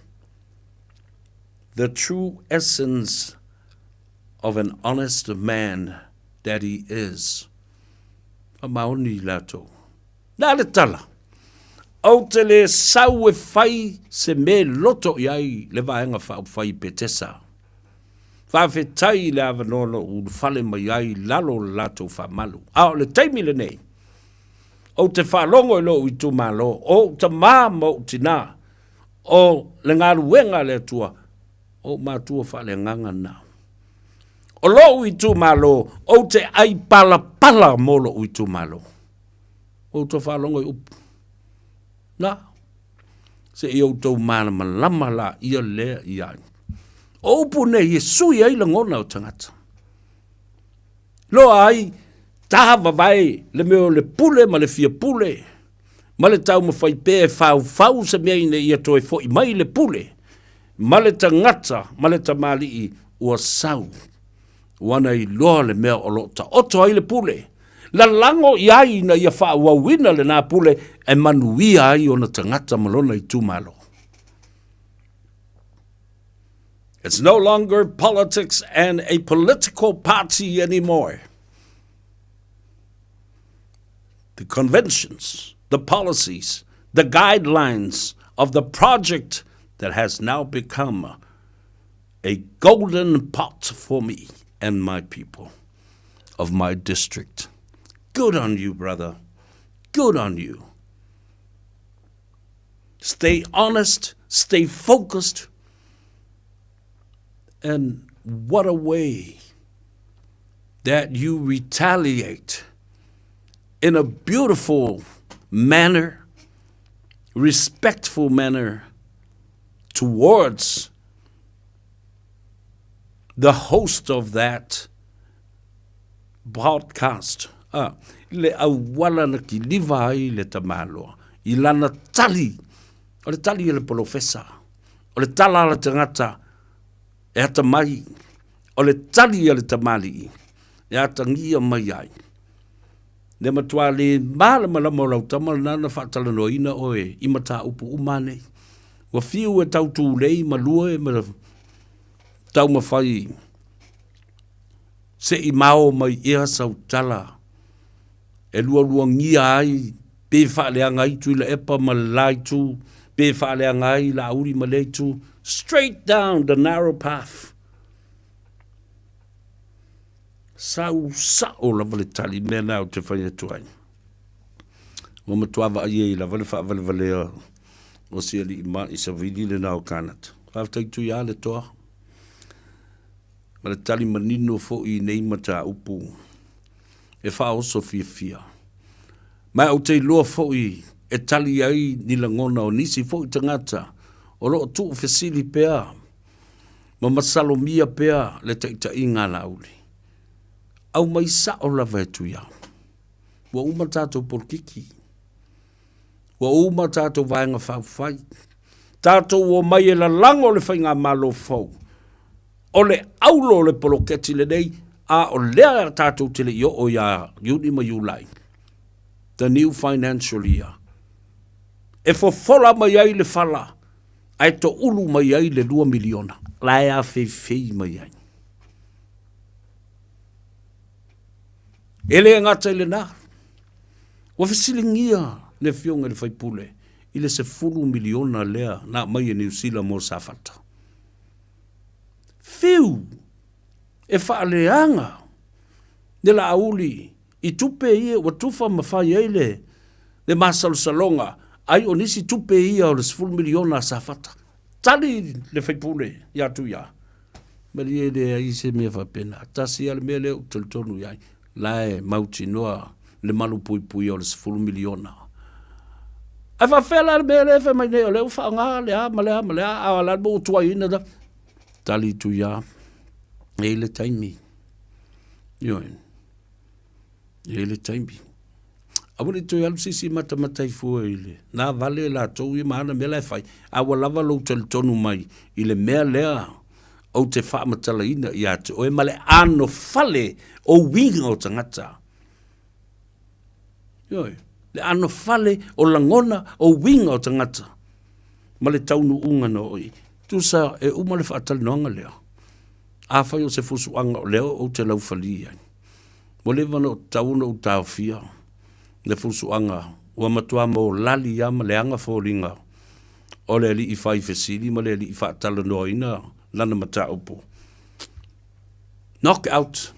the true essence of an honest man that he is. Faamaoni i latou. Na le tala, Ou te le sau e fai se me loto i ai le Vaega Faaupufai i Petesa. Faafetai i le avanoa na ou ulufale mai ai i lalo o le latou faamalu. A o le taimi lenei, ou te faalogo i lou itumalo, o ou tamā ma ou tinā, o le galuega a le Atua, o ou matua faaleagaga na. O lou itumalo, ou te ai palapala mo lou itumalo. Ua outou faalogo i upu. Na, se i outou malamalama laia lea i ai. O upu nei e sui ai lagona o tagata. Loa ai ta vavae le mea o le pule ma le fia pule ma le taumafai pea e faufau se mea ina ia toe fo'i mai le pule ma le tagata ma le tamalii ua sau. Ua na iloa le mea o lo o taoto ai le pule. Lalago i ai ina ia faaauauina lena pule e manuia ai ona tagata ma lona itumalo. It's no longer politics and a political party anymore. The conventions, the policies, the guidelines of the project that has now become a golden pot for me and my people of my district. Good on you, brother. Good on you. Stay honest, stay focused. And what a way that you retaliate in a beautiful manner, respectful manner towards the host of that broadcast. Ah, le auala na kiliva ai le tamaloa i lana tali, o le tali e le polofesa, o le tala a le tagata e atamai, o le tali a le tamalii e atagia mai ai. Le matua le malamalama o lau tama lena na faatalanoaina oe i mataupu uma nei. Ua fiu e tau tulei ma lua ma taumafai se i mao mai ea sau tala e lualuagia ai pe faaleaga ai Tuilaepa ma le la itu, pe faaleaga ai Laauli ma lea itu, straight down the narrow path. Sau sao lava le tali mea na ou te fai atu ai. Ua matua vaai ai lava le faavalevalea o si alii ma'i savili lena o Kanata. Faafetai Tuia le toa. Ma le tali manino foi i nei mataupu e faaoso fiafia. Ma ou te iloa foi e tali ai ni lagona o nisi foi tagata o lo o tuufesili pea ma masalomia pea le taitaiga a Laauli. Aumai sao lava e Tuia. Ua uma tatou polokiki. Ua uma tatou Vaega Faaupufai. Tatou omai e lalago le Faigamalo fou. O le aulo o le poloketi lenei, a o lea tatou te le i oo ia Iuni ma Iulai, the new financial year, e fofola mai ai le fala ae toulu mai ai le $2 miliona la e afeifei mai ai. E le gata i lena, ua fesiligia le Afioga i le sui usufono i le $10 miliona lea na aumai e Niu Sila mo Safata. Fiu e faaleaga le Laauli i tupe ia ua tufa ma fai ai le le masalosaloga ai o nisi tupe ia o le $10 miliona a Safata. Tali le sui usufono ia Tuia, Malie e leai se mea faapena. Tasi lava le mea lea ou te talitonu i ai, la e mautinoa le malupuipuia o le $10 miliona. Ae faapefea la le mea lea e fai mai nei o lea ua faaaoga le a ma le a ma le a, a o le a le mea ua tuaiina la? Tali Tuia, e i ai le taimi. Ioe. E i ai le taimi. Aua ne i toe alu se isi matamata i fua i le na vale latou ia ma ana mea la e fai, a ua lava lou talitonu mai i le mea lea ou te faamatalaina ia te oe ma le anofale o uiga o tagata. Ioe, le anofale o lagona o uiga o tagata ma le taunuuga na oo i ai. Tusa e uma le faatalanoaga lea, afai o se fusuaga o lea ou te laufali ai, Ua leva ona tatau ona ou taofia le fusuaga ua matua maolali lava ma leaga foliga o le alii fai fesili ma le alii faatalanoaina lana mataupu. Knock out.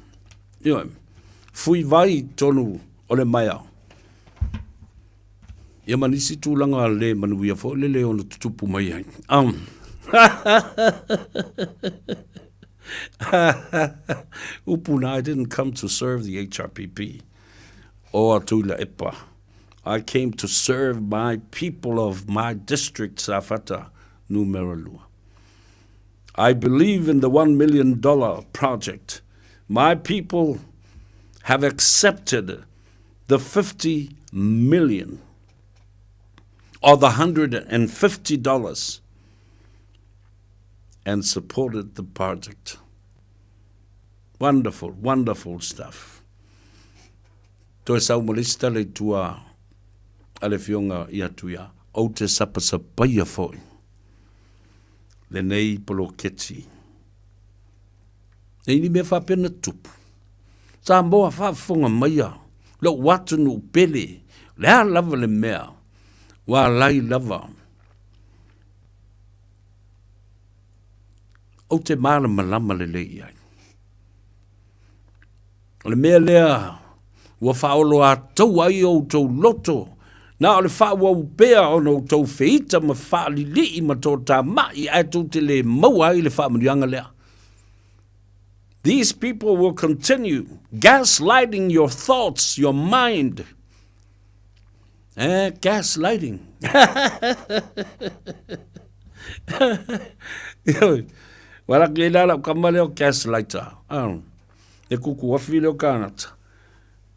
Ioe. Fui vai i totonu o le maea. Ia ma nisi tulaga le manuia foi le le ono tutupu mai ai. Um. Upu na, I didn't come to serve the HRPP or Tuilaepa. I came to serve my people of my district, Safata, numera lua. I believe in the $1 million project. My people have accepted the 50 million or the $150 and supported the project. Wonderful, wonderful stuff. Toe sau ma le isi tala i tua a le Afioga ia Tuia, Ou te sapasapaia foi lenei poloketi. Nei ni mea faapea na tupu. Samoa faafofoga maia lou atunuu pele, o le a lava le mea, ua alai lava. Ou te malamalama lelei i ai. O le mea lea ua faaoloataua ai outou loto, na o le faaauau pea ona outou feita ma faalilii ma toatamai ae tou te le maua ai le faamanuiaga lea. These people will continue gaslighting your thoughts, your mind. Eh, gaslighting. Wala ke la lau kama leo gaslighter. Oh. E kuku afi leo kanata.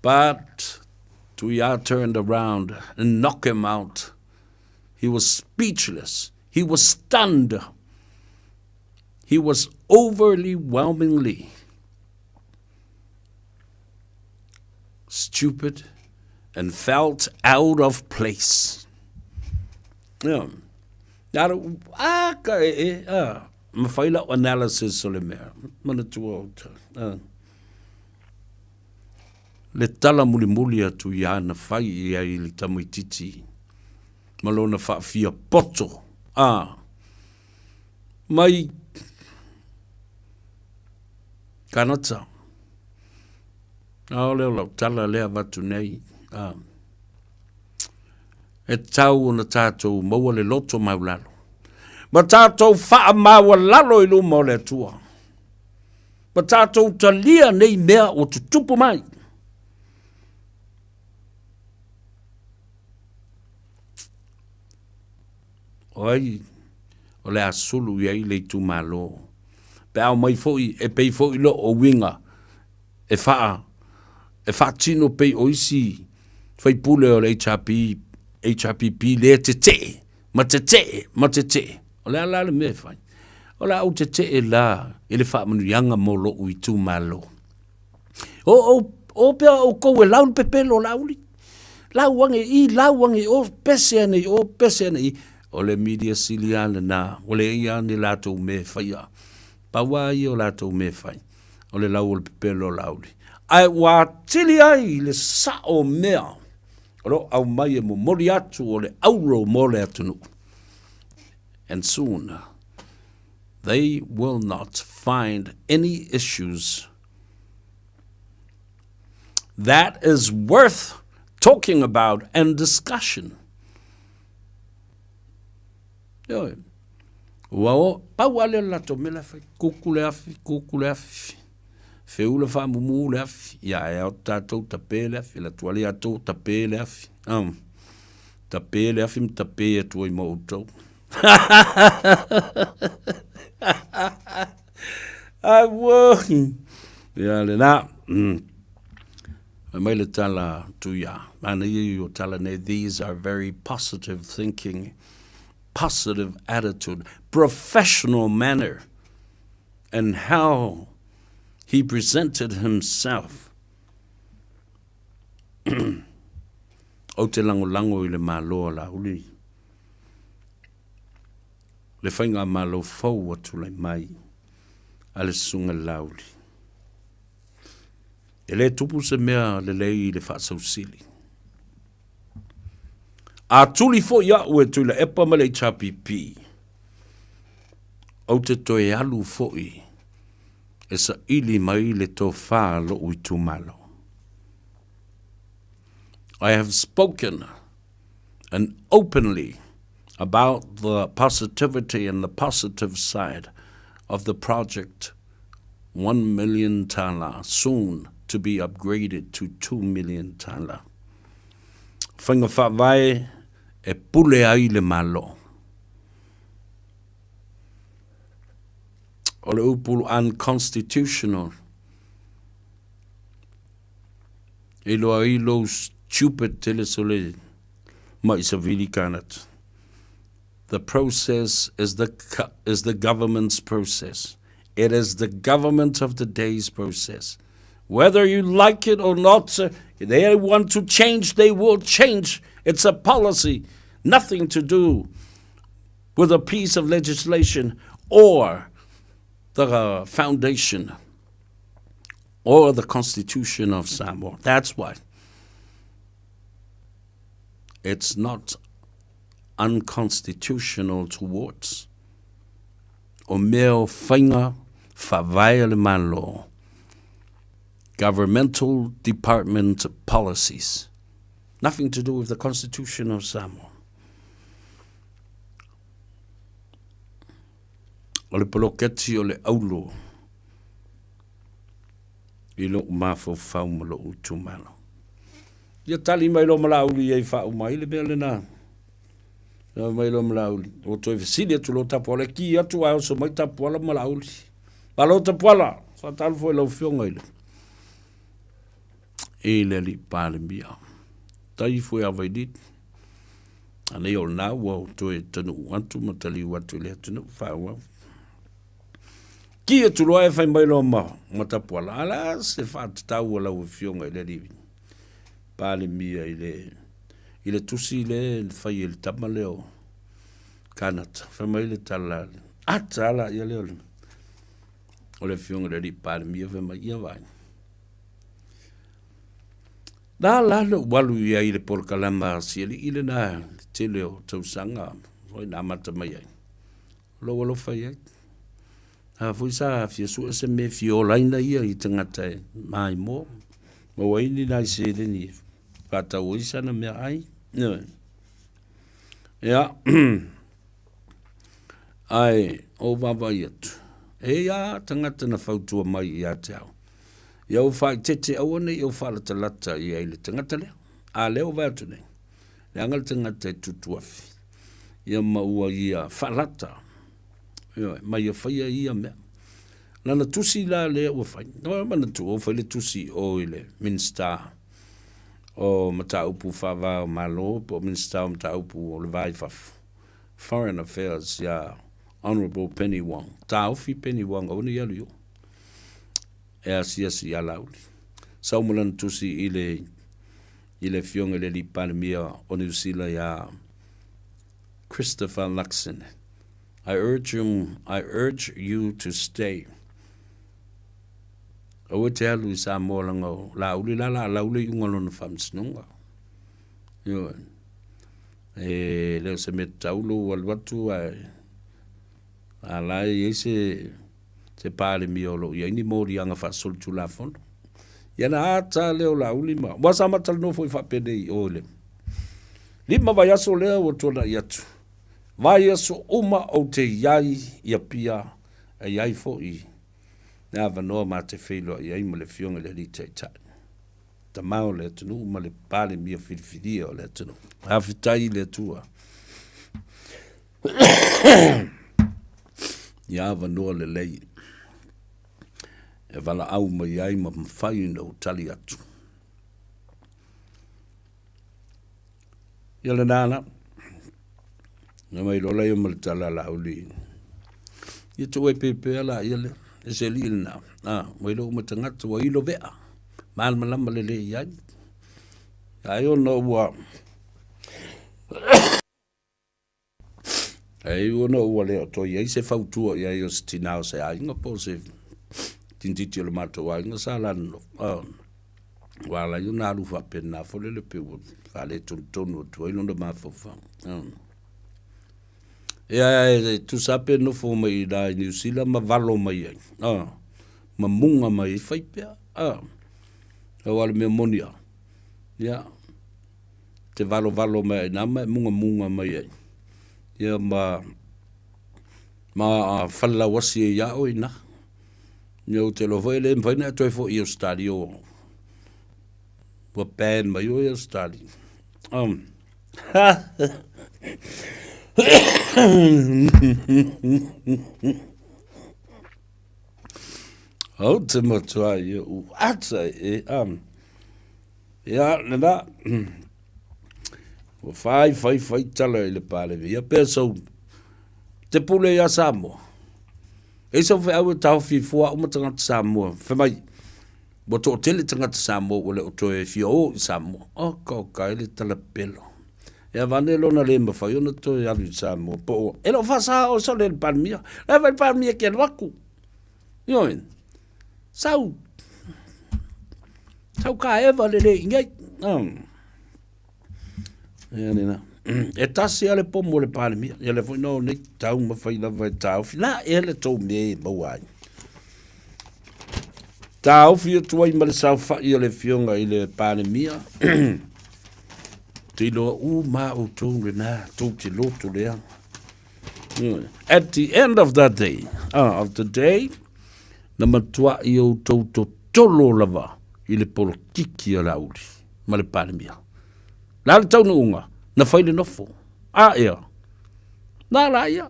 But Tuia turned around and knocked him out. He was speechless. He was stunned. He was overwhelmingly stupid and felt out of place. Yeah. Nā, a ka e e, a, ma whai lau analysis o le mea, manatua o ta. A. Le tala mulimuli atu i ana whai i ai le tamaititi, ma lona whaafia poto, a, mai Kanata. Aole o lau tala lea avatu nei. A, e tau ona tātou maua le loto maulalo. Ma tātou whaamaualalo i luma o le Atua. Ma tātou talia nei mea o tutupu mai. O ai o le a sulu i ai le itumalo. Pe a omai foi e pei foi loo o uiga e faa e faatino pei o isi faipule o le HRP, HRPP lea tetee ma tetee ma tetee. O le a la le mea e fai? O le a ou tetee la i le faamanuiaga mo lou itumalo. O, o, o pea outou e lau le pepelo o Laauli. Lau ane i, lau ane i o, pese ane i o, pese ane i. O le media sili lava lena, ua leai lava ni latou mea e faia. Pau lava ia o latou mea e fai, o le lau o le pepelo o Laauli. Ae ua atili ai le sao o mea o lo o aumai e momoli atu o le auro mo le atunuu. And soon, they will not find any issues that is worth talking about and discussion. Ioe. Ua o, pau lava lea o le latou mea la e fai, kuku le afi, kuku le afi, feula faamumu le afi, ia e ao tatou tape le afi, alu atu lava ia tou tape le afi. Um, tape le afi ma tape atu ai ma outou. Auo! Ia lena. Fai mai le tala Tuia. Manaia ia o tala nei, these are very positive thinking, positive attitude, professional manner and how he presented himself. Ou te lagolago i le Malo a Laauli, le faigamalo fou ua tulai mai a le Susuga Laauli. E le tupu se mea lelei i le faasausili. A tuli foi au e Tuilaepa ma le HRPP, ou te toe alu foi e saili mai le tofa a lou itumalo. I have spoken and openly about the positivity and the positive side of the project 1 million tala soon to be upgraded to 2 million tala. Faiga faavae e pule ai le Malo. O le upu unconstitutional E iloa ai lou stupid tele sole mai savili kanata. The process is the, is the government's process. It is the government of the day's process. Whether you like it or not, they want to change, they will change. It's a policy, nothing to do with a piece of legislation or the foundation or the Constitution of Samoa. That's why it's not unconstitutional towards o mea o faiga faavae a le Malo, governmental department policies. Nothing to do with the Constitution of Samoa. O le poloketi o le aulo i lou mafaufau ma lou itumalo. Ia tali mai loa ma Laauli ia i faauma ai le mea lena. Tali mai loa ma Laauli. Ua toe fesili atu loa Tapuala, e ki atu ae oso mai Tapuala ma Laauli. Malo Tapuala, faatalofa i lau Afioga i le i le Alii Palemia. Tai ifo ia Vailili. Anei o lena ua toe tanuu atu ma taliu atu i le atunuu faaauau. Ki atu loa e fai mai loa ma, ma Tapuala, a la se faatatau a lau Afioga i le Alii Palemia i le, i le tusi le fai e le tama lea o Kanata. Fai mai le tala, ata ala ia lea o le, o le Afioga i le Alii Palemia, fai mai, ia vaai. Na la na ou alu i ai i le polokalama a si alii lena i le tele o tausaga foi na amata mai ai. O lou alofa i ai. A foi sa fia sue se mea e fia olaina ia i tagata e maimoa. Maua ai ni nai seleni e faatau ai sana meaai. Ioe. Ia, ae ou vaavaai atu, e i ai lava tagata na fautua mai ia te au, ia ou faaeteete aua ne i ou faalatalata i ai i le tagata lea. A lea ua vaai atu nei, leaga le tagata e tutuafi, ia ma ua ia faalata, ioe, ma ia faia ia mea. Lana tusi la lea ua fai, ua manatua ua fai le tusi i o i le Minisita o Mataupu Faava o Malo po o Minisita o Mataupu o le Va i Fafo, Foreign Affairs, ia Honourable Penny Wong. Taofi Penny Wong aua ne i alu i o e asiasi ia Laauli. Sau ma lana tusi i le i le Afioga i le Alii Palemia o Niu Sila iā Christopher Luxon. I urge you, I urge you to stay. Aua e te alu i Samoa leaga o Laauli la la lau le iuga o lona faamasinoga. Ioe. E le o se mea tatau lou alu atu ae a la e i ai se se Palemia o lo o i ai ni moliaga faasolitulafono. Ia na ata lea o Laauli ma aua sa ma talanoa foi faapenei i o i le lima vaiaso lea ua tuanai atu. Vaiaso uma ou te i ai i Apia e i ai foi le avanoa ma te feiloai ai ma le Afioga i le Alii Taitai, Tama o le atunuu ma le Palemia filifilia o le atunuu. Faafetai i le Atua i avanoa lelei e valaau mai ai ma mafai ona ou tali atu. Ia lena la. Na mai loa laia ma le tala a Laauli. Ia tuu ai pēpē la ia lea. E se alii lena. A, ua iloa uma tagata, ua ilo vea. Malamalama lelei i ai. Ai ona ua... Ai ona ua le o toe i ai se fautua i ai o se tinā o se aiga po o se tintiti o le matou aiga sa la nonofo. Ah, ua ala ai ona alu faapena foi lele pei ua faaletonu atu ai lona mafaufau. Ah. Ia e tusa pe nofo mai i la i Niu Sila ma valo mai ai. Ah, ma muga mai ai fai pea. Ah. Aua le mea moni a. Ia, te valovalo mai ai na ma e mugamuga mai ai. Ia ma ma falelauasi ai ia oe i na. Ia ou te iloa foi e le mafai ona e toe foi i Ausetalia ua ua ban mai oe i Ausetalia. Ou te matua ia u ata e Ia, lena, ua fai, fai, fai tala i le Palemia. Ia pea sau, te pule ia Samoa. E sau feau e taofi i fua uma tagata Samoa. Fai mai, Ua toatele tagata Samoa ua le o toe fia o i Samoa. Oka oka e le tala pepelo. E avane lona le mawhai ona toe alu i Samoa. Po o, e leo whaasaha o sole le Palemia. Le whai le Palemia ke alu aku. Ioe, sau, sau ka eva le le ingai. Ia lena. E tasi a le pomo o le Palemia. Ia le foi no nei tau mawhai lava e tāofi. La e le tō mea e maua ai. Tāofi atu ai ma le saofai o le fionga i le Palemia. Te iloa u ma o tō le nā, tō te loto lea. At the end of that day, of the day, na matuaʻi outou totolo lava i le polokiki a Laauli ma le Palemia. Le a le taunuuga? Na fai le nofo. A ea? Na la ia.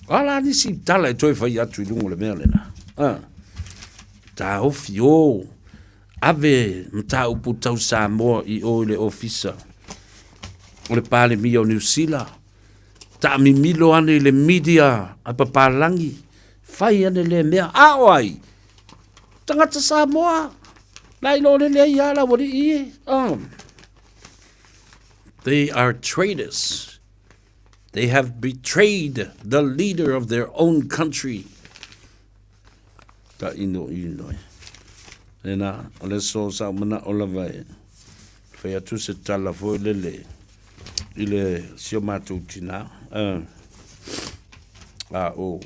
A la nisi tala e toe fai atu i luga o le mea lena. A. Taofi o. Ave mataupu tau Samoa i o i le ofisa o le Palemia o Niu Sila. Taamimilo ane i le media a papalangi. Fai ane lea mea. A o ai? Tagata Samoa. La i lo lele ai a la wali e. Oh. They are traitors. They have betrayed the leader of their own country. Ta ino ino. Lena, o le so sa mana o lava e. Fai atu se tala foi lele i le si o matou tinā. A o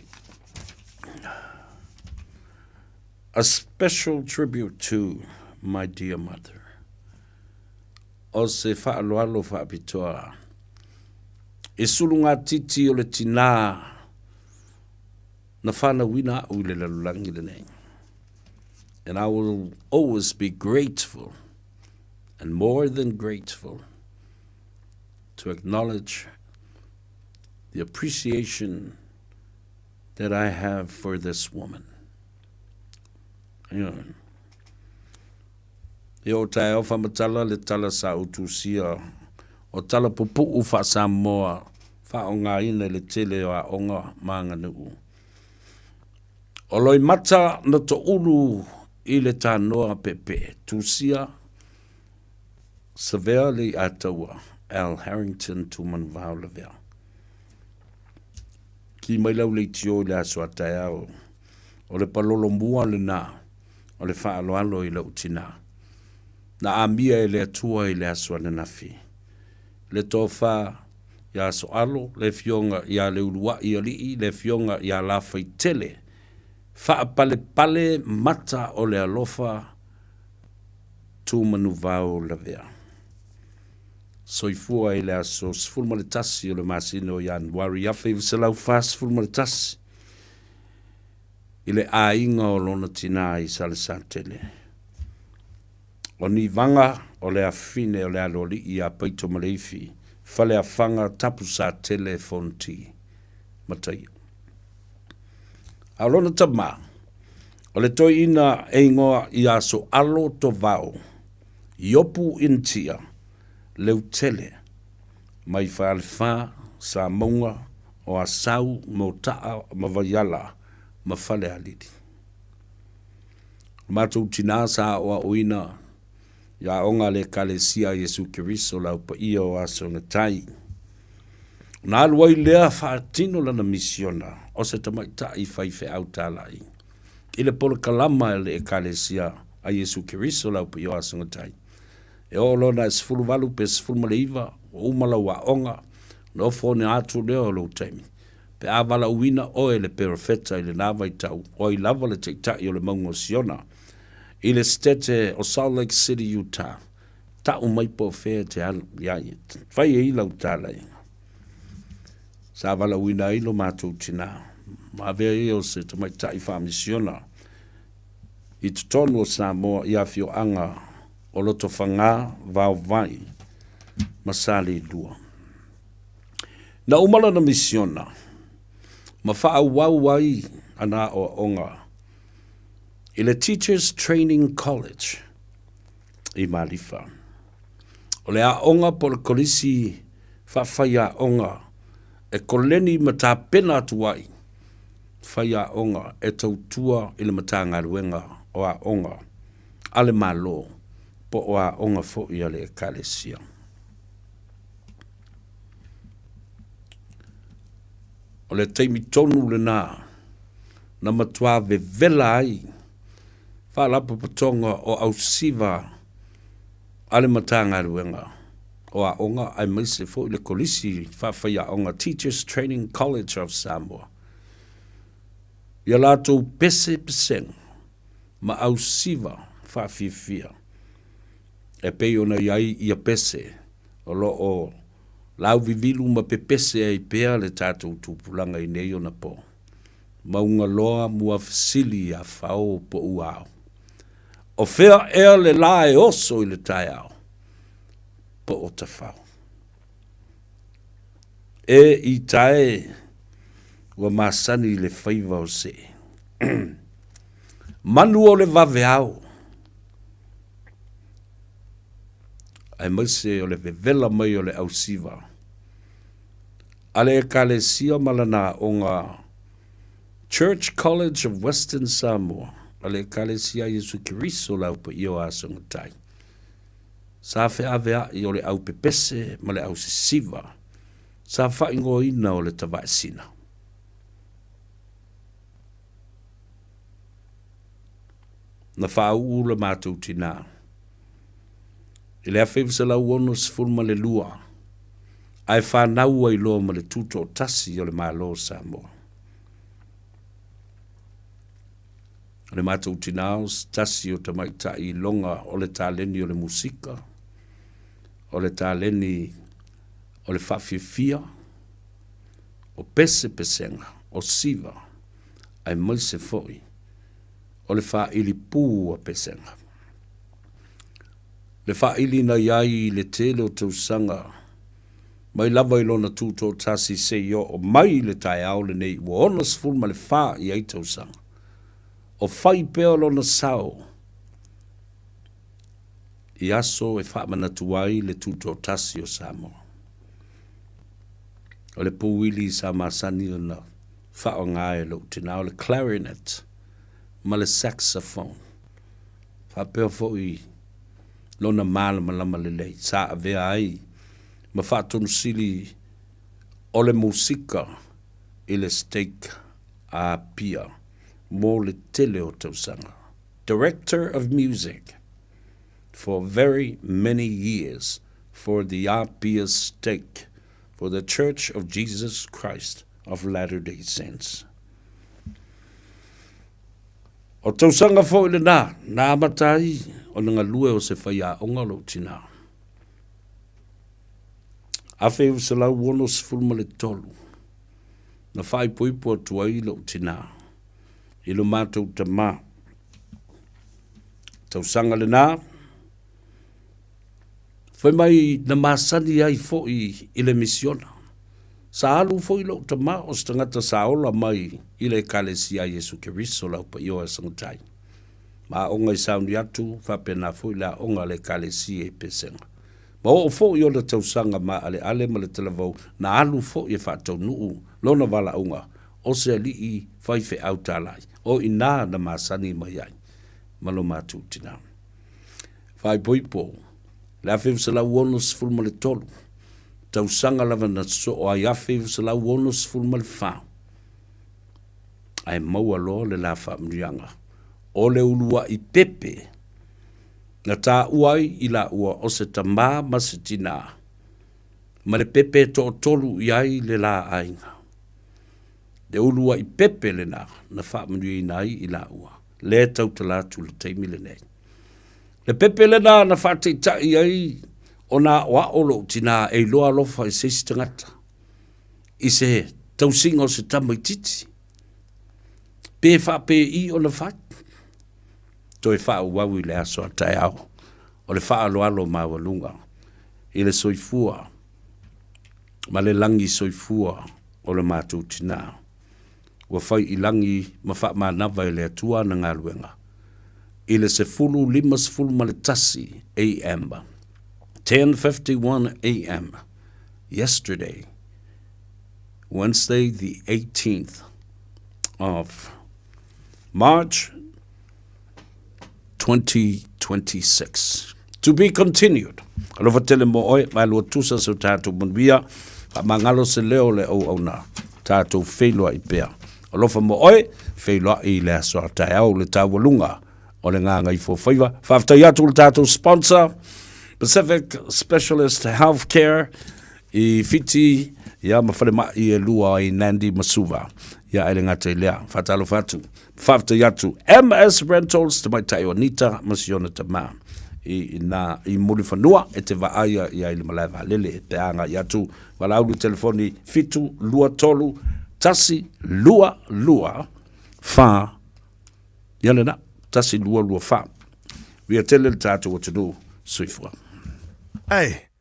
A special tribute to my dear mother. O se faaaloalo faapitoa i sulugatiti o le tinā na whanauina au i le lalolagi lenei. And I will always be grateful and more than grateful to acknowledge the appreciation that I have for this woman. Yeah. E o taeao whamatala le tala sa utusia o tala pupu'u wha-Samoa whaongaina i le tele o aoga ma aganuu. O Loimata na toulu i le tanoa pepe, tusia Savea Lei'ataua, Al Harrington Tumanuvao Lavea. Ki mai lau leitio i le aso a taeao, o le palolo mua lenā o le faaaloalo i lou tinā. Na amia e le Atua i le aso ananafi. Le tofa iā Soalo, le Afioga iā Leuluaʻi Alii, le Afioga iā Lafaitele, faapalepale mata o le alofa, Tumanuvao Lavea. Soifua i le aso 11 o le masina o Ianuari 1941 i le aiga o lona tinā i Salesatele. O Nivaga o le afine o le aloalii iā Paitomaleifi, Faleafaga, Tapusatele, Fonoti, Mataia. A o lona tama, o le toeaina e ingoa iā Soalo Tovao, Iopu Initia, Leutele, mai Falefa, Samauga, o Asau, Motaa ma Vaiala ma Falealili. O matou tinā sa aoaoina i aoga a le Ekalesia a Iesu Keriso le Au Paia o Aso na Tai. Ona alu ai lea faatino lana misiona o se tamaitai faifeau talai i le polokalama a le Ekalesia a Iesu Keriso le Au Paia o Aso na Tai. E oo lona e 18 pe 19 ua uma lau aoga, ona ofo ona atu lea o lou taimi. Pe a valaauina oe e le Perofeta i lenā vaitau, o ai lava le Taitai o le Mauga o Siona, i le Setete o Salt Lake City, Utah, ta'u mai po o fea e te alu iā ia, fai ai lau talaiga. Sa valaauina ai lo matou tinā, ma avea ia o se tamaitai faamisiona i totonu o Samoa i afioaga o Lotofaga, Vaovai ma Saleilua. Na uma lana misiona ma faaauau ai ana aoaoga i le Teachers Training College i Malifa. O le aoga po o le kolisi faafaiaoga e koleni ma tapena atu ai faiaoga e tautua i le Matagaluega o aoga a le Malo po o aoga foi a le Ekalesia. O le taimi tonu lena na matuā vevela ai Faalapotopotoga o Ausiva a le Matagaluega o Aoga aemaise foi le Kolisi Faafaiaoga Teachers Training College of Samoa i a latou pese pesega ma ausiva faafiafia e pei ona i ai ia pese o lo o lauvivilu ma pepese ai pea le tatou tupulaga i nei ona po. Mauga loa muafesili ia Fao po ua ao. O fea ea le la e oso i le taeao po o Tafao? E i tae ua masani i le faiva o see. Manu o le vaveao, aemaise o le vevela mai o le ausiva a le Ekalesia ma lana aoga Church College of Western Samoa a le Ekalesia a Iesu Keriso le Au Paia o Asogatai. Sa feaveaʻi o le au pepese ma le au sisiva sa faaigoaina o le Tavaesina. Na faauu le matou tinā i le 1962 ae fanau ai loa ma le tutoatasi o le Malo o Samoa. O le matou tinā o se tasi o tamaitai iloga o le taleni o le musika, o le taleni o le faafiafia, o pesepesega, o siva, aemaise foi o le faaili pū a pesega. Le faaili na i ai i le tele o tausaga, mai lava i lona tutoatasi seia oo mai i le taeao lenei ua 64 i ai tausaga, o fai pea lona sao i aso e faamanatu ai le tutoatasi o Samoa. O le pūili sa masani ona faaaoga e lou tinā o le clarinet ma le saxophone. Faapea foi lona malamalama lelei sa avea ai ma faatonusili o le musika i le stake a Apia mo le tele o tausaga, Director of Music for very many years for the Apia Stake for the Church of Jesus Christ of Latter-day Saints. O tausaga foi lenā na amata ai ona galue o se faiaoga o lou tinā. 1963, na faaipoipo atu ai lou tinā i lo matou tamā. Tausaga lenā, Fai mai na masani ai foi i le misiona. Sa alu foi lou tama o se tagata sa ola mai i le Ekalesia a Iesu Keriso le Au Paia o Asogatai. Ma aoga i sauni atu, faapena foi le aoga a le Ekalesia i Pesega. Ma oo foi ona tausaga maaleale ma le talavou na alu foi e faataunuu lona valaauga o se alii faifeau talai, o inā na masani mai ai ma lo matou tinā. Faaipoipo, le 1963, tausaga lava na sosoo ai 1964, ae maua loa le la faamanuiaga o le uluai pepe na taua ai i laua o se tamā ma se tinā, ma le pepe e toatolu i ai le la aiga. Le uluai pepe lenā na faamanuiaina ai i laua, lea e tautala atu i le taimi lenei. Le pepe lena na faataitai ai ona aoao lou tinā e iloa alofa i se isi tagata, i se tausiga o se tamaitiiti, pe faapei ona fai. Toe faaauau i le aso a taeao o le faaaloalo maualuga i le soifua ma le lagi soifua o le matou tinā. Ua fai i lagi ma faamanava e le Atua ana galuega i le 10:51 AM, 10:51 AM, yesterday, Wednesday the 18th of March 2025. 2026. To be continued. Alofa tele mo oe, mai lua tusa so tātou manuia, faamagalo se leo o le auauna, tātou feiloai pea. Alofa mo oe, feiloai i le aso a taeao le taualuga o le Gagaifofaiva. Faafetai atu le tātou sponsor, Pacific Specialist Healthcare, i Fiti, ia ma falemai e lua i Nandi ma Suva. Ia e le gata i lea, faatalofa atu. Faafetai atu MS Rentals, tamaitai o Anita ma Siona Tama i na i Mulifanua e te vaaia ia i le malae vaalele pe a agai atu valaau le telefoni 723 122 4 ia lena 1224 Via tele le tatou atunuu soifua. Hey.